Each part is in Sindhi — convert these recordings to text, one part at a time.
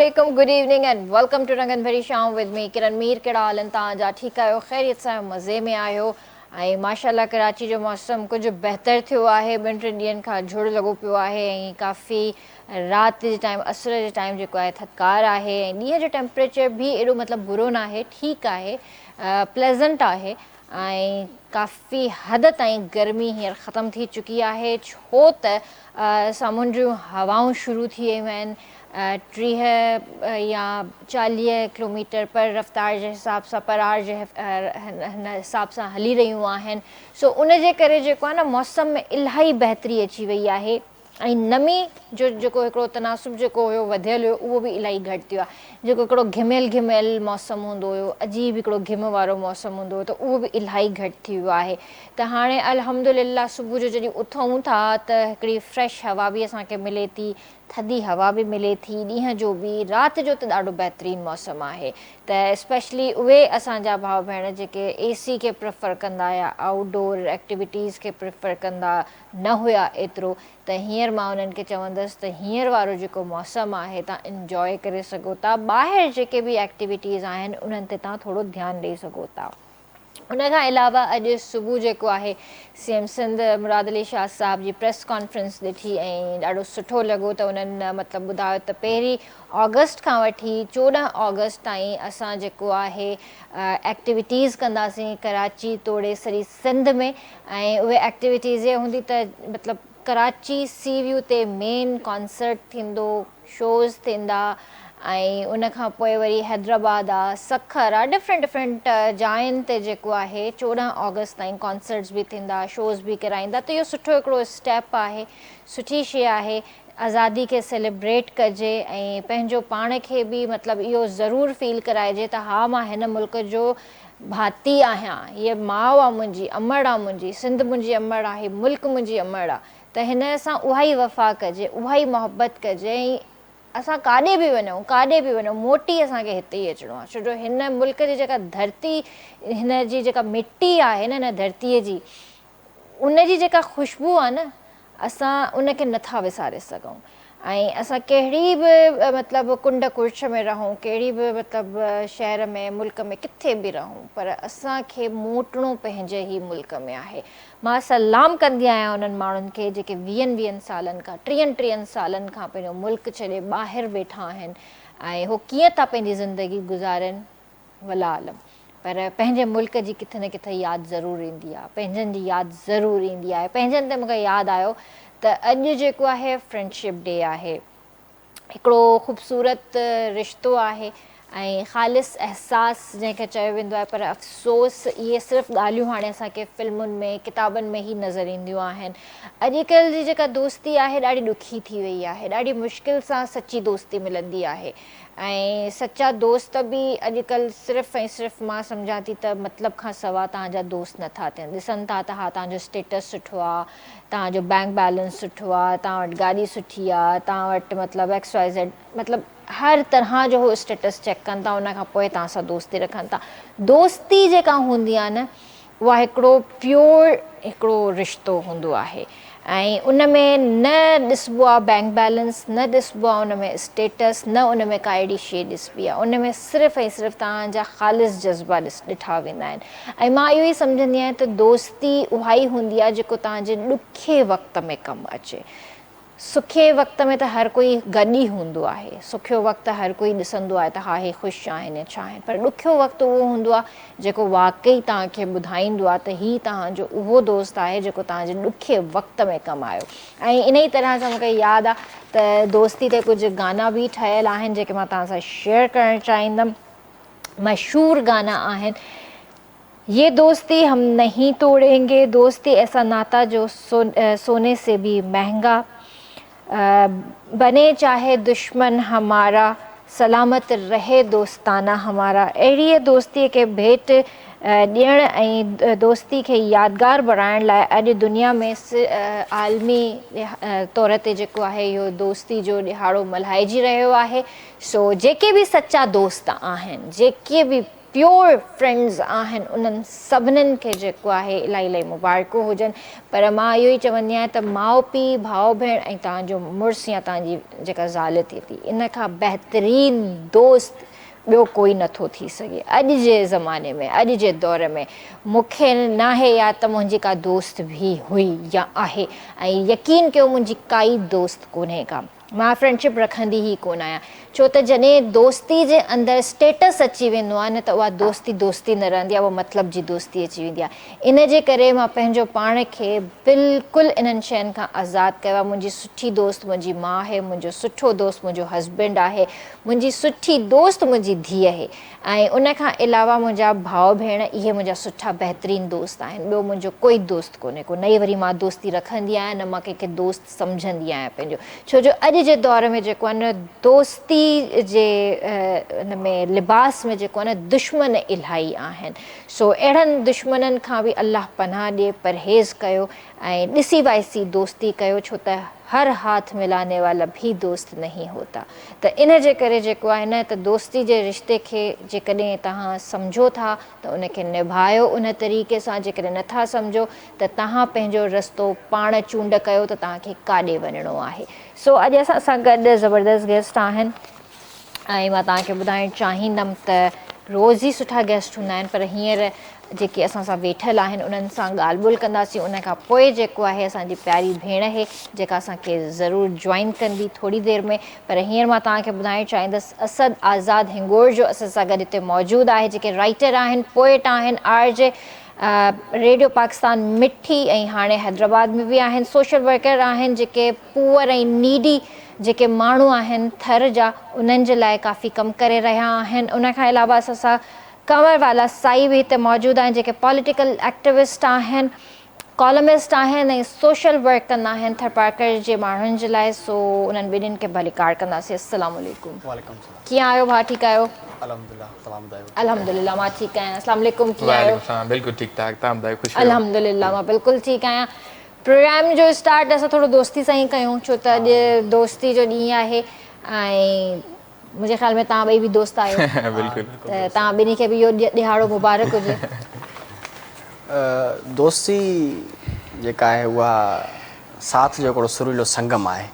عليڪم good evening and welcome to رنگن ڀري شام ود مي ڪرن مير ڪهڙا حال آهن توهان جا ٺيڪ آهيو خيريت سان آهيو مزي ۾ آهيو ۽ ماشاءالله ڪراچي جو موسم ڪجهه بهتر ٿيو آهي ٻن ٽن ڏينهن کان جهڙ لڳو پيو آهي ۽ ڪافي رات جي ٽائيم اسر جي ٽائيم جيڪو آهي ٿڌڪار آهي ۽ ڏينهن جو ٽيمپريچر به ايڏو مطلب برو ناهي ٺيڪ آهي پليزنٽ آهي ۽ ڪافي حد تائين گرمي هينئر ختم ٿي چڪي آهي ڇو ته سامونڊيون هوائون شروع ٿي ويون آهن 30 يا 40 ڪلوميٽر پر رفتار جي حساب سان پر آور جي هن حساب سان هلي رهيون آهن سو ان جي ڪري جيڪو آهي نه موسم ۾ الاهي بهتري اچي وئي آهي ۽ نمي جو جيڪو هڪڙو تناسب جيڪو هيو وڌيل هيو اهو به الاهي گهٽ ٿيو آهي جيڪو هڪڙو گهميل گهميل موسم هوندو هيو عجيب هڪڙو گهم وارو موسم هوندو هيو ته اهو به الاهي گهٽ ٿي ويو آهي ته هاڻي الحمد لله صبح جو جڏهن اٿون ٿا ته هڪڙي فريش هوا به اسان کي ملي ٿي ٿڌي هوا به ملي ٿي ڏينهن جو به رات جو ته ڏاڍو بهترين موسم آهي ته اسپيشلي اهي اسان جا ڀاء ڀيڻ جيڪي اي سي کي پريفر ڪندا يا آئوٽ ڊور ايڪٽيوٽيز کي پريفر ڪندا نه هيا ايترو ته هينئر مان انهن کي چوندس ته هينئر وارو جيڪو موسم آهي تان انجواء ڪري سگهو ٿا ٻاهر جيڪي به ايڪٽيوٽيز آهن انهن تي تان ٿورو ڌيان ڏئي سگهو ٿا. ان کان علاوه اڄ صبح جيڪو آهي سي ايم سنڌ مراد علي شاهه صاحب جي پريس ڪانفرنس ڏٺي ۽ ڏاڍو سٺو لڳو ته انهن مطلب ٻڌايو ته پهرين آگسٽ کان وٺي 14 آگسٽ تائين اسان جيڪو آهي ايڪٽيوٽيز ڪنداسين ڪراچي توڙي سڄي سنڌ ۾ ۽ اهي ايڪٽيوٽيز اهي هوندي ته مطلب ڪراچي سي ويو تي مين ڪانسرٽ ٿيندو شوز ٿيندا ۽ ان کان پوء وري حيدرآباد آ سکر آ ڊفرنٽ ڊفرنٽ جاين تي جيڪو آهي 14 آگسٽ تائين ڪانسرٽس به ٿيندا شوز به ڪرائيندا ته اهو سٺو هڪڙو اسٽيپ آهي سٺي شي آهي آزادي کي سيليبريٽ ڪجي ۽ پنهنجو پاڻ کي به مطلب اهو ضرور فيل ڪرائجي ته ها مان هن ملڪ جو ڀاتي آهيان هيء ماء آ منهنجي امڙ آ منهنجي سنڌ منهنجي امڙ آ هي ملڪ منهنجي امڙ آ ته هن سان اها ئي وفا ڪجي اها ئي محبت ڪجي ۽ اسان ڪاڏي به وڃون ڪاڏي به وڃون موٽي اسان کي هتي ئي اچڻو آ ڇو جو هن ملڪ جي جيڪا ڌرتي هن جي جيڪا مٽي آهي نه هن ڌرتيء جي ان جي جيڪا خوشبو آ نه اسان ان کي نٿا وساري سگهون ۽ اسان ڪهڙي به مطلب ڪنڊ ڪڙڇ ۾ رهون ڪهڙي به مطلب شهر ۾ ملڪ ۾ ڪٿي به رهون پر اسان کي موٽڻو پنهنجي ئي ملڪ ۾ آهي. مان سلام ڪندي آهيان انهن ماڻهن کي جيڪي ويهن ويهن سالن کان ٽيهن ٽيهن سالن کان پنهنجو ملڪ ڇڏي ٻاهر ويٺا آهن ۽ هو ڪيئن ٿا پنهنجي زندگي گذارين والله اعلم پر پنهنجي ملڪ جي ڪٿي نه ڪٿي ياد ضرور ايندي آهي پنهنجن جي ياد ضرور ايندي آهي پنهنجن تي مونکي ياد آيو ته اڄ جيڪو آهي فرينڊشپ ڊي آهي هڪڙو خوبصورت رشتو آهي ۽ خالص احساس جنهن کي چيو ويندو آهي پر افسوس اهي صرف ڳالهيون هاڻي اسان کي فلمن ۾ ڪتابن ۾ ئي نظر اينديون آهن اڄڪلهه جي جيڪا دوستي آهي ڏاڍي ڏکي ٿي وئي آهي ڏاڍي مشڪل سان سچي دوستي ملندي آهي ۽ سچا دوست به اڄڪلهه صرف ۽ صرف مان سمجهان ٿي ته مطلب کان سوا توهان جا دوست نه ٿا ٿين. ڏسن ٿا ته ها توهان جو اسٽيٽس سٺو آ، توهان جو بئنڪ بيلنس سٺو آ، توهان وٽ گاڏي سٺي آ، توهان وٽ مطلب ايڪس وائي زيڊ مطلب هر طرح جو هو اسٽيٽس چيڪ ڪن ٿا ان کان پوء توهان سان دوستي رکن ٿا. دوستي جيڪا هوندي آ نه اها هڪڙو پيور هڪڙو رشتو هوندو آهي ۽ ان ۾ نه ڏسبو آهي بينڪ بيلنس نه ڏسبو آهي ان ۾ اسٽيٽس نه ان ۾ ڪا اهڙي شيء ڏسبي آهي ان ۾ صرف ۽ صرف توهان جا خالص جذبا ڏس ڏٺا ويندا آهن ۽ مان اهو ئي سمجهندي آهيان ته دوستي اها ئي هوندي آهي جيڪو توهان جي ڏکي وقت ۾ ڪم اچي سکي وقت ۾ ته هر ڪوئي گڏ ئي هوندو آهي. سکيو وقت هر ڪوئي ڏسندو آهي ته ها هي خوش آهن يا ڇا آهن پر ڏکيو وقت اهو هوندو آهي جيڪو واقعي توهان کي ٻڌائيندو آهي ته هي توهان جو اهو دوست آهي جيڪو توهان جي ڏکي وقت ۾ ڪم آيو ۽ انهي طرح سان مون کي ياد آهي ته دوستي تي ڪجهه گانا به ٺهيل آهن جيڪي مان توهان سان شيئر ڪرڻ چاهيندم مشهور گانا آهن. يه دوستي هم نهين توڙينگي، دوستي ايسا ناتا جو سوني سي ڀي مهنگا بني چاهي دشمن همارا سلامت رهي دوستانه همارا اهڙيء دوستيء کي ڀيٽ ڏيڻ ۽ دوستي کي يادگار بڻائڻ لاء اڄ دنيا ۾ عالمي طور تي جيڪو آهي اهو دوستي جو ڏهاڙو ملهائجي رهيو آهي سو جيڪي به سچا دوست آهن جيڪي به. پيور فرينڊز آهن انهن سڀنن کي جيڪو آهي الاهي الاهي مبارڪون هجن پر مان اهو ئي چوندي آهيان ته ماء پيء ڀاء ڀيڻ ۽ توهان جو مڙس يا توهان جي جيڪا زال ٿئي ٿي ان کان بهترين دوست ٻيو ڪوئي نٿو ٿي سگهي اڄ جي زماني ۾ اڄ جي دور ۾ مون کي ناهي ياد ته منهنجي ڪا دوست به هئي يا آهي ۽ يقين ڪيو منهنجي ڪائي دوست ڪونهي ڪا مان فرينڊشپ رکندي ئي ڪونه آهيان ڇو ته جڏهن دوستي جي اندر اسٽيٽس اچي ويندو آهي نه ته اها دوستي دوستي نه رهندي آهي اها مطلب جي دوستي اچي ويندي آهي ان جي ڪري مان پنهنجو پاڻ کي بلڪل انهن شين کان آزاد ڪيو آهي منهنجي سٺي دوست منهنجي ماء آهي منهنجو سٺو دوست منهنجو هسبينڊ آهي منهنجي سٺي دوست منهنجي ڌيء آهي ۽ ان کان علاوه منهنجا ڀاء ڀيڻ اهي منهنجا سٺا بهترين دوست آهن ٻيو منهنجو ڪوئي دوست ڪونهي ڪو نه ئي وري مان دوستي رکندي آهيان نه مان ڪنهن کي دوست سمجهندي آهيان پنهنجو ڇو جو اڄ جي دور ۾ جيڪو آهي نه دوستي جي ان ۾ لباس ۾ جيڪو آهي نه دشمن الاهي آهن سو اهڙن دشمنن کان به الله پناهه ڏي پرهيز ڪيو ۽ ڏسي وائسي دوستي ڪيو ڇو ته هر هاٿ ملاني والا ڀي دوست نهين هوتا ته ان جي ڪري جيڪو آهي نه ته دوستي جي رشتي کي جيڪڏهن توهان سمجهو ٿا ته ان کي نڀايو ان طريقي سان جيڪڏهن نٿا سمجهو ته توهان پنهنجو رستو پاڻ چونڊ ڪيو ته توهان کي ڪاڏي وڃڻو آهي سو اڄ اسان سان گڏ زبردست گيسٽ آهن ۽ مان توهان کي ٻڌائڻ چاهيندم ته روز ئي سٺا گيسٽ هوندا آهن پر هينئر جيڪي اسان سان ويٺل آهن انهن سان ڳالهه ٻولهه ڪنداسين ان کان پوء جيڪو آهي اسان جي پياري ڀيڻ آهي جيڪا اسان کي ضرور جوائن ڪندي ٿوري دير ۾ پر هينئر مان توهان کي ٻڌائڻ چاهيندس اسد آزاد هنگور جو اسان سان گڏ هتي موجود آهي جيڪي رائٽر آهن پوئٽ آهن آر جي ريڊيو پاڪستان مٺي ۽ هاڻي حيدرآباد ۾ به آهن سوشل ورڪر آهن جيڪي پوئر ۽ نيڊي جيڪي ماڻهو آهن ٿر جا انهن جي لاء ڪافي ڪم ڪري رهيا آهن ان کان علاوه اسان سان ڪنور والا سائي به هتي موجود آهن جيڪي پوليٽيڪل ايڪٽيوسٽ آهن ڪالمسٽ آهن ۽ سوشل ورڪ ڪندا آهن ٿرپارڪر جي ماڻهن جي لاء سو انهن ٻنهين کي ڀليڪار ڪنداسين السلام عليڪم. وعليڪم السلام. ڪيئن آهيو ڀاء ٺيڪ آهيو؟ الحمدلله توهان ٻڌايو ٺيڪ آهيو؟ الحمدلله مان ٺيڪ آهيان السلام عليڪم ڪيئن آهيو؟ وعليڪم السلام بلڪل ٺيڪ ٺاڪ توهان ٻڌايو خوش آهيو؟ الحمدلله مان بلڪل ٺيڪ آهيان پروگرام جو اسٽارٽ اسان ٿورو دوستي سان ئي ڪيون ڇو ته اڄ دوستي جو ڏينهن آهي ۽ منهنجي خيال ۾ توهان ٻئي به دوست آهيو بلڪل ته توهان ٻنهي کي به اهو ڏهاڙو مبارڪ هجي. دوستي جيڪا آهي اها ساٿ جو هڪڙو سريلو سنگم آهي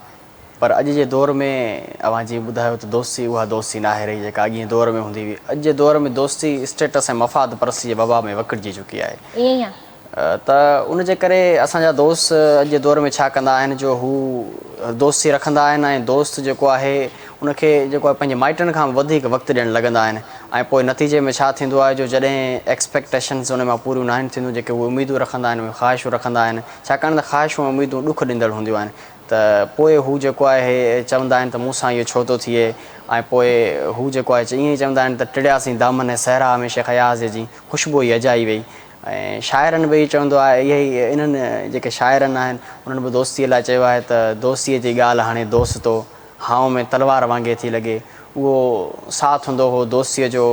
پر اڄ جي دور ۾ اوهان جيئن ٻڌايو ته دوستي اها دوستي ناهي رهي جيڪا اڳئين دور ۾ هوندي هئي اڄ جي دور ۾ دوستي اسٽيٽس ۽ مفاد پرستي جي وبا ۾ وڪڙجي چڪي آهي. ائين ئي آهي. ته ان جي ڪري اسان جا دوست اڄ جي دور ۾ ڇا ڪندا آهن جو هو دوستي رکندا آهن ۽ دوست جيڪو آهي ان کي جيڪو آهي پنهنجي مائٽن کان به وڌيڪ وقت ڏيڻ لڳندا آهن ۽ پوء نتيجي ۾ ڇا ٿيندو آهي جو جڏهن ايڪسپيڪٽيشنز ان مان پوريون ناهن ٿينديون جيڪي هو اميدون رکندا آهن اهي خواهشون رکندا آهن ڇاڪاڻ ته خواهشون ۽ اميدون ڏک ڏيندڙ هونديون آهن ته پوء هو جيڪو آهي چوندا آهن ته مون سان اهو ڇو ٿو ٿئي ۽ پوء هو جيڪو آهي ائين ئي چوندا آهن ته ٽڙياسين دامن صحرا ۾ شيخ اياز جي جي خوشبو ئي اجائي وئي ۽ شاعرن به اهو چوندو آهي اهي ئي انهن جيڪي شاعرن آهن انهن به دوستيء لاء چيو آهي ته دوستيء جي ڳالهه هاڻي دوستو هانء ۾ تلوار وانگي ٿي لڳي. اهو ساٿ هوندو هو دوستيء جو.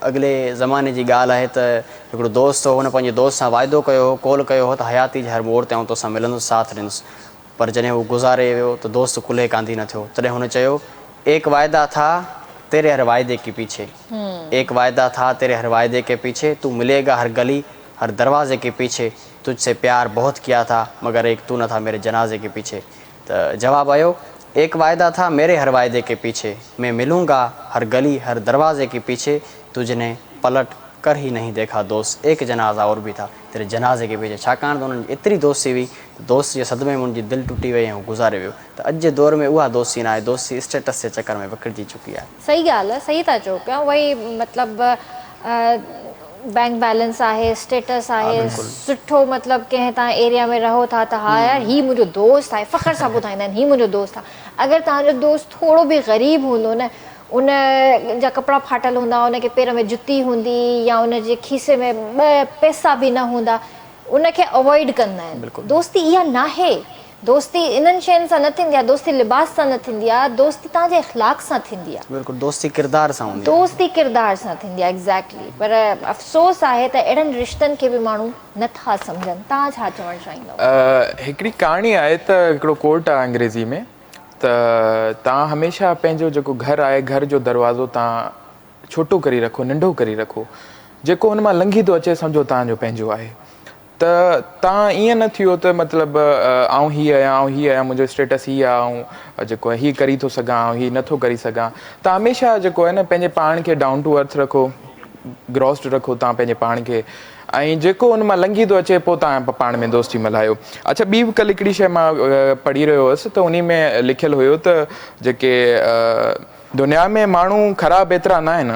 اڳلي زماني جي ڳالهه آهي ته هڪڙو دوست هو هن پنهنجي دوست سان واعدو ڪيو هو قول ڪيو هو ته حياتيء جي هر موڙ تي آئون توسان ملندس ساٿ ڏيندس. پر جڏهن هو گذاري ويو ته دوست ڪلهي ڪانڌي نه ٿيو. تڏهن هن چيو ايڪ واعده ٿا تيري هر واعدي ڪي پيڇي. ايڪ وعده ٿا تيري هر وعدي ڪي پيڇي تو ملي گا هر گلي هر دروازي ڪي پيڇي تجھ سي پيار بهت ڪيا ٿا مگر ايڪ تو نه ٿا ميري جنازي ڪي پيڇي ته جواب آيو ايڪ وعده ٿا ميري هر وعدي ڪي پيڇي مين ملون گا هر گلي هر دروازي ڪي پيڇي تجھ ني پلٽ ڪر هي نهين ديکا دوست ايڪ جنازه اور ڀي ٿا تيري جنازي ڪي پيڇي ڇاڪاڻ ته انهن جي ايتري دوستي هئي ته دوست جي صدمي ۾ ان جي دل ٽٽي وئي ۽ هو گذاري ويو ته اڄ جي دور ۾ اها دوستي ناهي دوستي اسٽيٽس جي چڪر ۾ وڪڙجي چڪي آهي. صحيح ڳالهه آهي صحيح ٿا چئو پيا اهي مطلب بينڪ بيلنس آهي اسٽيٽس آهي سٺو مطلب ڪنهن تان ايريا ۾ رهو ٿا ته ها يار هي منهنجو دوست آهي فخر سان ٻڌائيندا آهن هي منهنجو دوست آهي اگر توهان جو دوست ٿورو به غريب هوندو نه ان جا ڪپڙا ڦاٽل هوندا ان کي پير ۾ جتي هوندي يا ان جي کيسي ۾ ٻه پئسا به نه هوندا ان کي اوائڊ ڪندا آهن دوستي اها ناهي دوستي انهن شين سان نه ٿيندي آهي، دوستي لباس سان نه ٿيندي آهي، دوستي توهان جي اخلاق سان ٿيندي آهي. بلڪل دوستي ڪردار سان هوندي آهي. دوستي ڪردار سان ٿيندي آهي ايگزيڪٽلي پر افسوس آهي ته اهڙن رشتن کي به ماڻهو نه ٿا سمجهن توهان ڇا چوڻ چاهيندؤ؟ هڪڙي ڪهاڻي آهي ته هڪڙو ڪوٽ آهي انگريزي ۾ ته توهان هميشه پنهنجو جيڪو گهر آهي گهر جو دروازو توهان ڇوٽو ڪري رکو، ننڍو ڪري رکو. جيڪو ان مان لنگهي ٿو اچي سمجهو توهان جو پنهنجو آهي. ته توهان ائين نه ٿيو ته مطلب آئون هي آهيان، آئون هي آهيان، منهنجو اسٽيٽس هي آهي، آئون جيڪو آهي هي ڪري ٿو سگهان، آئون هي نه ٿو ڪري سگهان. توهان هميشه جيڪو آهي نه پنهنجي پاڻ کي ڊائون ٽو ارٿ رکو، گراسڊ رکو توهان پنهنجي پاڻ کي ۽ جيڪو ان مان لنگهي ٿو اچي پوء توهان پاڻ ۾ دوستي ملهايو. اڇا ٻي به ڪلهه هڪڙي شيء مان پڙهي رهيو هوس ته انهي ۾ لکيل هيو ته جيڪي دنيا ۾ ماڻهو خراب ايترا ناهن،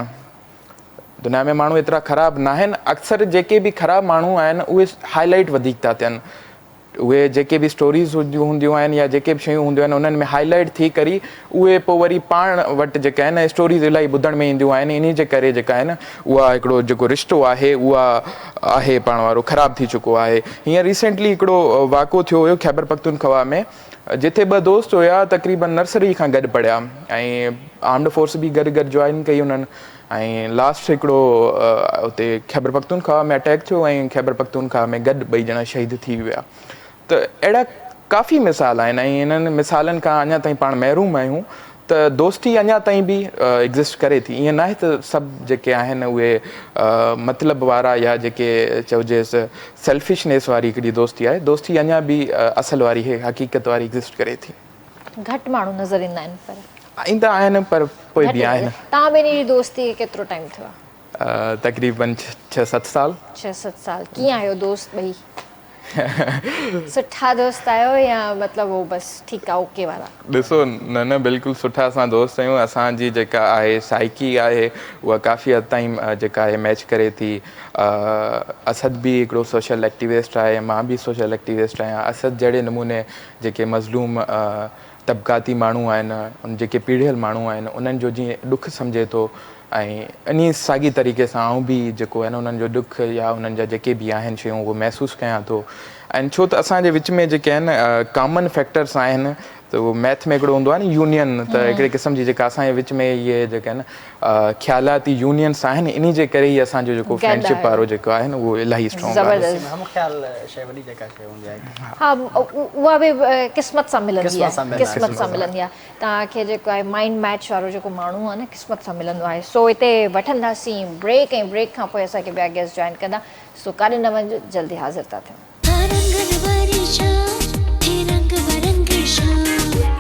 دنيا ۾ ماڻهو ايترا خراب ناهن، اڪثر جيڪي به خراب ماڻهو آهن اهي هائي لائيٽ وڌيڪ ٿا ٿين، اهي جيڪي به اسٽوريز هونديون آهن يا جيڪي به شيون هونديون آهن انهن ۾ هائي لائيٽ ٿي ڪري اهي پوء وري پاڻ وٽ جيڪا آهن اسٽوريز الاهي ٻڌڻ ۾ اينديون آهن انهي جي ڪري جيڪا آهن اها هڪڙو جيڪو رشتو آهي اها آهي پاڻ وارو خراب ٿي چڪو آهي. هينئر ريسينٽلي هڪڙو واقعو ٿيو هيو خيبر پختونخوا ۾ جتي ٻه دوست هيا تقريبن نرسري کان گڏ پڙهيا ۽ آرمڊ فورس به گڏ گڏ جوائن ڪئي انهن ۽ لاسٽ هڪڙو اتي خيبر پختونخوا ۾ اٽيڪ ٿيو ۽ خيبر پختونخوا ۾ گڏ ٻئي ڄڻا شهيد ٿي ويا ته اهڙا ڪافي مثال آهن ۽ انهن مثالن کان اڃا تائين پاڻ محروم آهيون ته دوستي اڃا تائين به ايگزسٽ ڪري ٿي ائين ناهي ته سڀ جيڪي آهن اهي مطلب وارا يا جيڪي چئجيس سيلفشنيس واري هڪڙي دوستي آهي دوستي اڃا به اصل واري حقيقت واري ايگزسٽ ڪري ٿي. گهٽ ماڻهو نظر ايندا آهن پر. ايندا آهن پر پوء به آهن. توهان ٻنهي جي دوستي کي ڪيترو ٽائيم ٿيو آهي؟ تقريبن ڇهه ست سال. ڇهه ست سال ڪيئن آهيو دوست ٻئي؟ سٺا دوست آهيو يا مطلب هو بس ٺيڪ آ اوڪي وارا؟ ڏسو نه نه بلڪل سٺا اسان دوست آهيون اسان جي جيڪا آهي سائيڪي آهي اها ڪافي حد تائين جيڪا آهي ميچ ڪري ٿي اسد به هڪڙو سوشل ايڪٽيوسٽ آهي مان به سوشل ايڪٽيوسٽ آهيان اسد جهڙي نموني جيڪي مظلوم طبقاتي ماڻهو آهن ان جيڪي پيڙهيل ماڻهو آهن انهن جو جيئن ڏک سمجهي ٿو ۽ انهي ساڳي طريقي سان آئون به جيڪو آهي نه انهن جو ڏک يا انهن جا جيڪي به آهن شيون اهو محسوس ڪيان ٿو ۽ ڇو ته اسان جي وچ ۾ جيڪي آهن ڪامن فيڪٽرس آهن ته اهو ميٿ ۾ هڪڙو هوندو آهي نه يونين ته هڪڙي قسم جي جيڪا اسان جي وچ ۾ اهي جيڪي آهن خيالاتي يونينس آهن انهي جي ڪري ئي اسان جو جيڪو فرينڊشپ وارو جيڪو آهي نه اهو الاهي اسٽرانگ آهي. هم خيال شيء وڏي جيڪا شيء هوندي آهي. ها اها به قسمت سان ملندي آهي قسمت سان ملندي آهي توهان کي جيڪو آهي مائنڊ ميچ وارو جيڪو ماڻهو آهي نه قسمت سان ملندو آهي سو هتي وٺنداسين بريڪ ۽ بريڪ کان پوء اسان کي ٻيا گيسٽ جوائن ڪندا سو ڪاڏي نه وڃجو جلدي حاضر ٿا ٿيون. رنگن ڀري شام هي رنگ برنگي شام.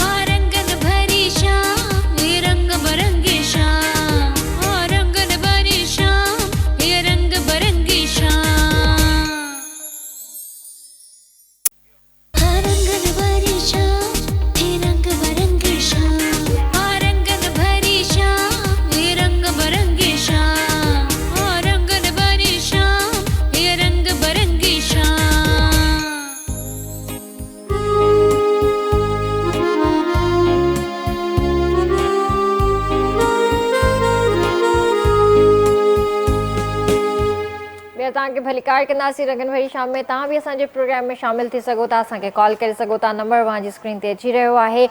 ها رنگن ڀري شام هي رنگ برنگي شام. ها رنگن ڀري شام هي رنگ برنگي شام. ها رنگن ڀري شام هي رنگ برنگي شام. ها رنگن ڀري شام هي رنگ برنگي شام. ها رنگن ڀري شام هي رنگ برنگي شام. ٻيهر توهان کي ڀليڪار ڪنداسين رنگن ڀري شام ۾ توهان به اسان جي پروگرام ۾ شامل ٿي سگهو ٿا اسان کي ڪال ڪري سگهو ٿا نمبر اوهان جي اسڪرين تي اچي رهيو آهي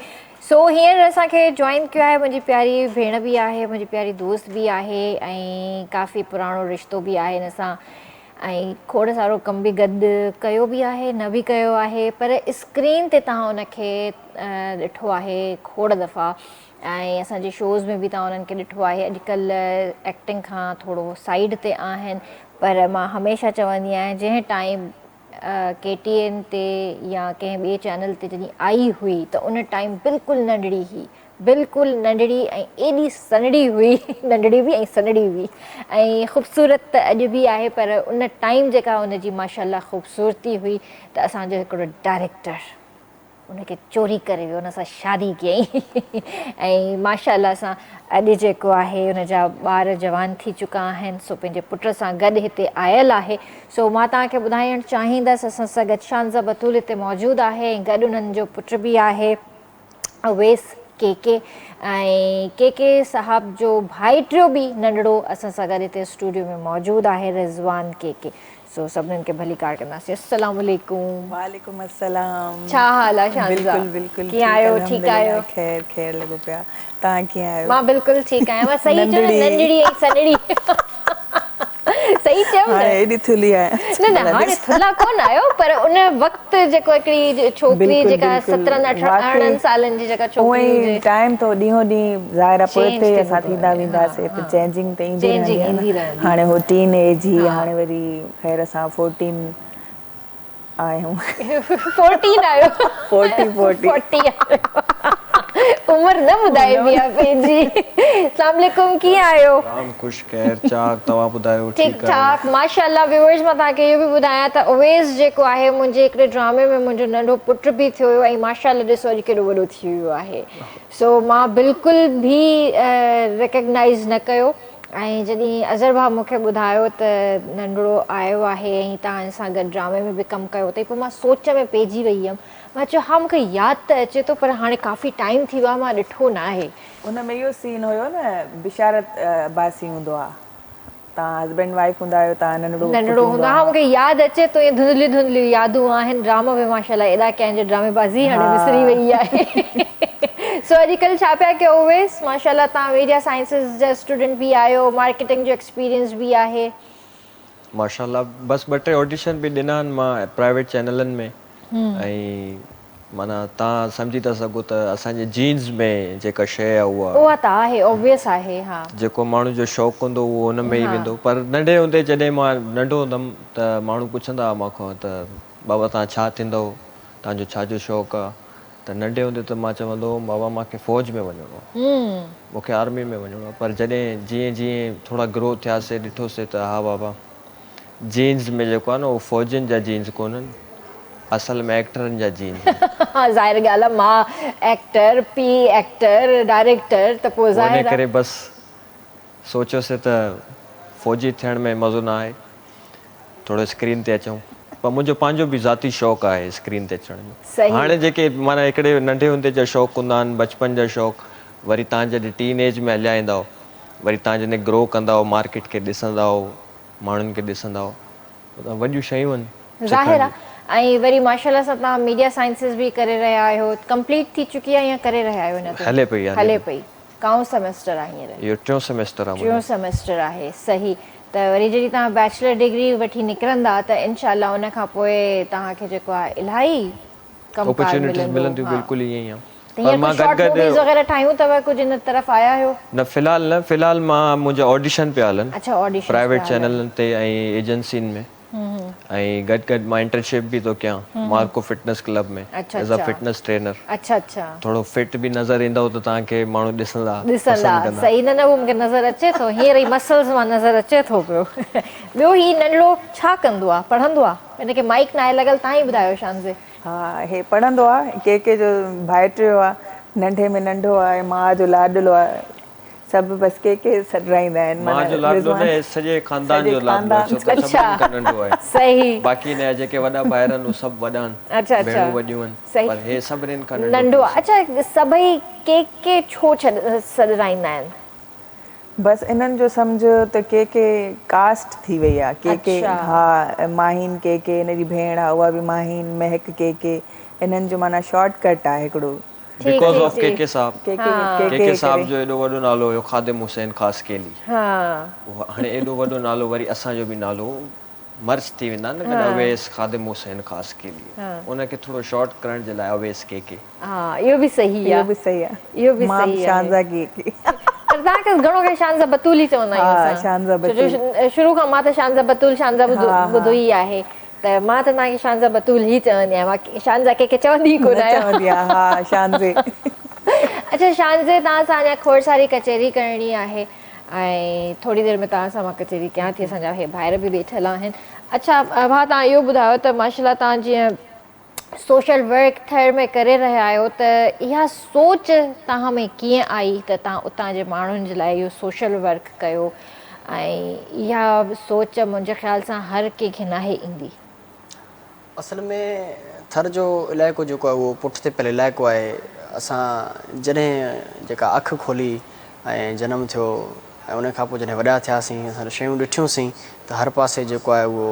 سو هينئر اسان کي جوائن ڪيو آهي منهنجي پياري ڀيڻ به آهي منهنجي پياري دوست به آهي ۽ ڪافي پراڻو رشتو به آهي هن سان ۽ کوڙ سارو ڪم به گڏ ڪيو به آهي نه به ڪيو آهي پر اسڪرين تي توهان ان کي ڏٺو آهي کوڙ دفعا ۽ اسان جي شوز ۾ به توهان انهن کي ڏٺو آهي اڄڪلهه ايڪٽنگ کان ٿورو سائيڊ تي آهن پر مان هميشه چوندي آهيان جنهن ٽائيم ڪي ٽي اين تي يا ڪنهن ٻئي چينل تي جڏهن آئي هئي ته ان ٽائيم بلڪل ننڍڙي هئي بلڪل ننڍڙي ۽ ايڏي سنهڙي هئي ننڍڙي به ۽ سنهڙي هئي ۽ خوبصورت ته اڄ به آهي پر ان ٽائيم جيڪا ان جي ماشاءالله خوبصورتي هئي ته اسان جو هڪڙو ڊائريڪٽر ان کي چوري ڪري ويو ان سان شادي ڪيائين ۽ ماشاء الله سان اڄ جيڪو آهي ان جا ٻار جوان ٿي چڪا آهن سو پنهنجي پٽ سان گڏ هتي آيل آهي سو مان توهان کي ٻڌائڻ چاهيندس اسان سان گڏ شانزه بتول هتي موجود آهي ۽ گڏ انهن جو پٽ به آهي اويس ڪي ڪي ۽ ڪي ڪي صاحب جو ڀائٽيو به ننڍڙو اسان سان گڏ هتي اسٽوڊيو ۾ موجود آهي رضوان ڪي ڪي سو سڀنن کي ڀليڪار ڪنداسين السلام عليڪم. وعليڪم السلام. ڇا حال آ شانزا. بلڪل بلڪل ڪيئن آهيو ٺيڪ آهيو. خير خير لڳو پيا توهان ڪيئن آهيو. مان بلڪل ٺيڪ آهيان مان صحيح چيو نه ننڍڙي ۽ سنهڙي. صحيح چيم نه؟ هاڻي ايڏي ٿلهي آهيان. نه نه هاڻي ٿلها ڪونه آهيو پر ان وقت جيڪو هڪڙي ڇوڪري جيڪا سترهن ارڙهن سالن جي جيڪا ڇوڪري هجي. ٽائيم ته ڏينهون ڏينهن ظاهر آهي پوئتي اسان ٿيندا وينداسي ته چينجنگ ته ايندي رهندي آهي نه. هاڻي هو ٽين ايج هئي هاڻي وري خير سان فورٽين آهيون. فورٽين آهيو. Forty forty. فورٽي آهيو. عمر نه ٻڌائبي آهي پنهنجي. اسلام عليڪم ڪيئن آهيو؟ رام خوش خير چاڪ توهان ٻڌايو ٺيڪ ٺيڪ آهيو؟ ٺاڪ ماشاءالله ويورز مان توهان کي اهو به ٻڌايان ته اويس جيڪو آهي منهنجي هڪڙي ڊرامي ۾ منهنجو ننڍو پٽ به ٿيو هيو ۽ ماشاءالله ڏسو اڄ ڪيڏو وڏو ٿي ويو آهي سو مان بلڪل به ريڪگنائز نه ڪيو ۽ جڏهن اظهر ڀاء مون کي ٻڌايو ته ننڍڙو آيو آهي ۽ توهان ان سان گڏ ڊرامي ۾ به ڪم ڪيو اٿئي پوء مان سوچ ۾ پئجي وئي هيم مان چيو ها مون کي ياد ته اچي ٿو پر هاڻي ڪافي ٽائيم ٿي ويو آهي مان ڏٺو ناهي. ان ۾ اهو سين هيو نه بشارت عباسي هوندو آ توهان هسبينڊ وائيف هوندا آهيو توهان ننڍڙو پٽ ننڍڙو هوندو هوندو آ ها آ. مون کي ياد اچي ٿو ائين ڌنڌليون ڌنڌليون يادون آهن ڊراما به ماشاءالله ايڏا ڪيا آهن جو ڊرامي بازي هاڻي وسري وئي آهي سو اڄڪلهه ڇا پيا ڪيو اويس ماشاءالله توهان ميڊيا سائنسز جا اسٽوڊنٽ به آهيو مارڪيٽنگ جو ايڪسپيرينس به آهي. ماشاءالله بس ٻه ٽي آڊيشن به ڏنا آهن مان پرائيويٽ چينلن ۾ ۽ معنيٰ توهان سمجهي ٿا سگهو ته اسان جي جينز ۾ جيڪا شيء آهي اها. اها ته آهي اوبويس آهي ها. جيڪو ماڻهو جو شوق هوندو اهو ان ۾ ئي ويندو پر ننڍي هوندي جڏهن مان ننڍو هوندم ته ماڻهو پڇندا هئا مان کان ته بابا توهان ڇا ٿيندؤ توهان جو ڇا جو شوق آهي ته ننڍي هوندي ته مان چوندو هوم بابا مان کي فوج ۾ وڃڻو آهي مون کي آرمي ۾ وڃڻو آهي پر جڏهن جيئن جيئن ٿورا گرو ٿياسي ڏٺوسي ته ها بابا جينز ۾ جيڪو آهي نه اهو فوجين جا جينز ڪونهن اصل ۾ ايڪٽرن جا جينز آهن. ها ظاهر ڳالهه آهي ماء ايڪٽر پيء ايڪٽر ڊائريڪٽر ته پوء ظاهر آهي. ان ڪري بس سوچيوسي ته فوجي ٿيڻ ۾ مزو نه آهي ٿورو اسڪرين تي اچون پر منهنجو پنهنجو به ذاتي شوق آهي اسڪرين تي اچڻ جو هاڻي جيڪي معنيٰ هڪڙي ننڍي هوندي جا شوق هوندا آهن بچپن جا شوق وري تان جڏهن ٽين ايج ۾ هليا ايندائو وري تان جڏهن گرو ڪندائو مارڪيٽ کي ڏسندائو ماڻهن کي ڏسندائو ته وڏيون شيون آهن سکڻ ظاهر جون. آ ۽ وري ماشاءالله سان توهان ميڊيا سائنسز به ڪري رهيا آهيو ڪمپليٽ ٿي چڪي آهي يا ڪري رهيا آهيو اڃا تائين؟ هلي پئي هلي پئي ڪائون سيمسٽر آهي هينئر؟ اهو ٽيون سيمسٽر آهي ٽيون منهنجو. سيمسٽر آهي صحيح ته وري جڏهن توهان بيچلر ڊگري وٺي نڪرندا ته انشاء الله ان کان پوء توهان کي جيڪو آهي الاهي ڪم ڪار اپرچونيٽيز ملندو ملنديون ها بلڪل ائين ئي آهي ته پر هينئر مان ڪجهه گڏ شارٽ گڏ موويز وغيره ٺاهيون اٿو ڪجهه ان طرف آيا آهيو؟ نه في الحال نه في الحال مان منهنجا آڊيشن پيا هلن اڇا آڊيشنز پرائيويٽ پيا هلن. چينلن تي ۽ ايجنسين ۾ ۽ گڏ گڏ مان انٽرنشپ به ٿو ڪيان مارڪو فٽنس ڪلب ۾ اڇا ايز ا اڇا فٽنس ٽرينر اڇا اڇا ٿورو فٽ به نظر ايندو ته توهان کي ماڻهو ڏسندا ڏسندا پسند ڪندا. صحيح نه نه اهو مونکي نظر اچي ٿو هينئر ئي مسلز مان نظر اچي ٿو پيو ٻيو هي ننڍڙو ڇا ڪندو آ پڙهندو آ هن کي مائيڪ ناهي لڳل توهان ئي ٻڌايو شانزي. ها هي پڙهندو آ ڪي ڪي جو ڀائٽيو آ ننڍي ۾ ننڍو آ ۽ ماء جو لاڏلو آ سڀ بس ڪي ڪي سڏرائيندا آهن ماء جو لاڏلو نه هي سڄي خاندان جو لاڏلو آهي ڇو ته سڀني کان ننڍو آهي باقي هن جا جيڪي وڏا ڀائر آهن اهي سڀ وڏا آهن ڀيڻون وڏيون آهن پر هي سڀني کان ننڍو آهي. اڇا سڀئي ڪي ڪي ڇو سڏرائيندا آهن؟ بس انهن جو سمجهه ته ڪي ڪي ڪاسٽ ٿي وئي آ ڪي ڪي ها ماهين ڪي ڪي ان جي ڀيڻ آ اها به ماهين مهڪ ڪي ڪي انهن جو معنيٰ شارٽ ڪٽ آ هڪڙو. Because of K K صاحب ڪي ڪي صاحب جو ايڏو وڏو نالو هيو خادم حسين خاصخيلي اهو هاڻي ايڏو وڏو نالو وري اسان جو به نالو مرج ٿي ويندا نه گڏ اويس خادم حسين خاصخيلي ان کي ٿورو شارٽ ڪرڻ جي لاء اويس ڪي ڪي. ها اهو به صحيح آ. اهو به صحيح آ. اهو به مان صحيح آهي. شانزا ڪي ڪي. پر توهان کي گهڻو ڪري شانزا بتول ئي چوندا آهيون ها اسان. شانزا ڇو جو بتول. شروع کان مان ته شانزا بتول شانزا ها ها. ٻڌو ئي آهي ته مان ته توهان کي شانزا بتول ئي چوندي آهيان مان شانزا ڪي ڪي چوندي ئي ڪونه نه آهيان. چوندي آهيان ها شانزي. اڇا شانزي توهان سان اڃا کوڙ ساري ڪچهري ڪرڻي آهي ۽ ٿوري دير ۾ توهان سان مان ڪچهري ڪيان ٿي اسان جا هي ڀائر به ويٺل آهن. اڇا ڀاء توهان اهو ٻڌايو ته ماشاءالله توهان جيئن سوشل ورڪ ٿر ۾ ڪري رهيا آهيو ته اها سوچ توهان ۾ ڪيئن آئي ته توهان اتان جي ماڻهن جي لاء اهو سوشل ورڪ ڪيو ۽ اها سوچ منهنجي خيال سان هر ڪنهن کي ناهي ايندي. اصل ۾ ٿر جو علائقو جيڪو آهي اهو پٺتي پيل علائقو آهي اسان جڏهن جيڪا اک کولي ۽ جنم ٿيو ۽ ان کان پوء جڏهن وڏا ٿياسين اسان شيون ڏٺيون سين ته هر پاسي جيڪو آهي اهو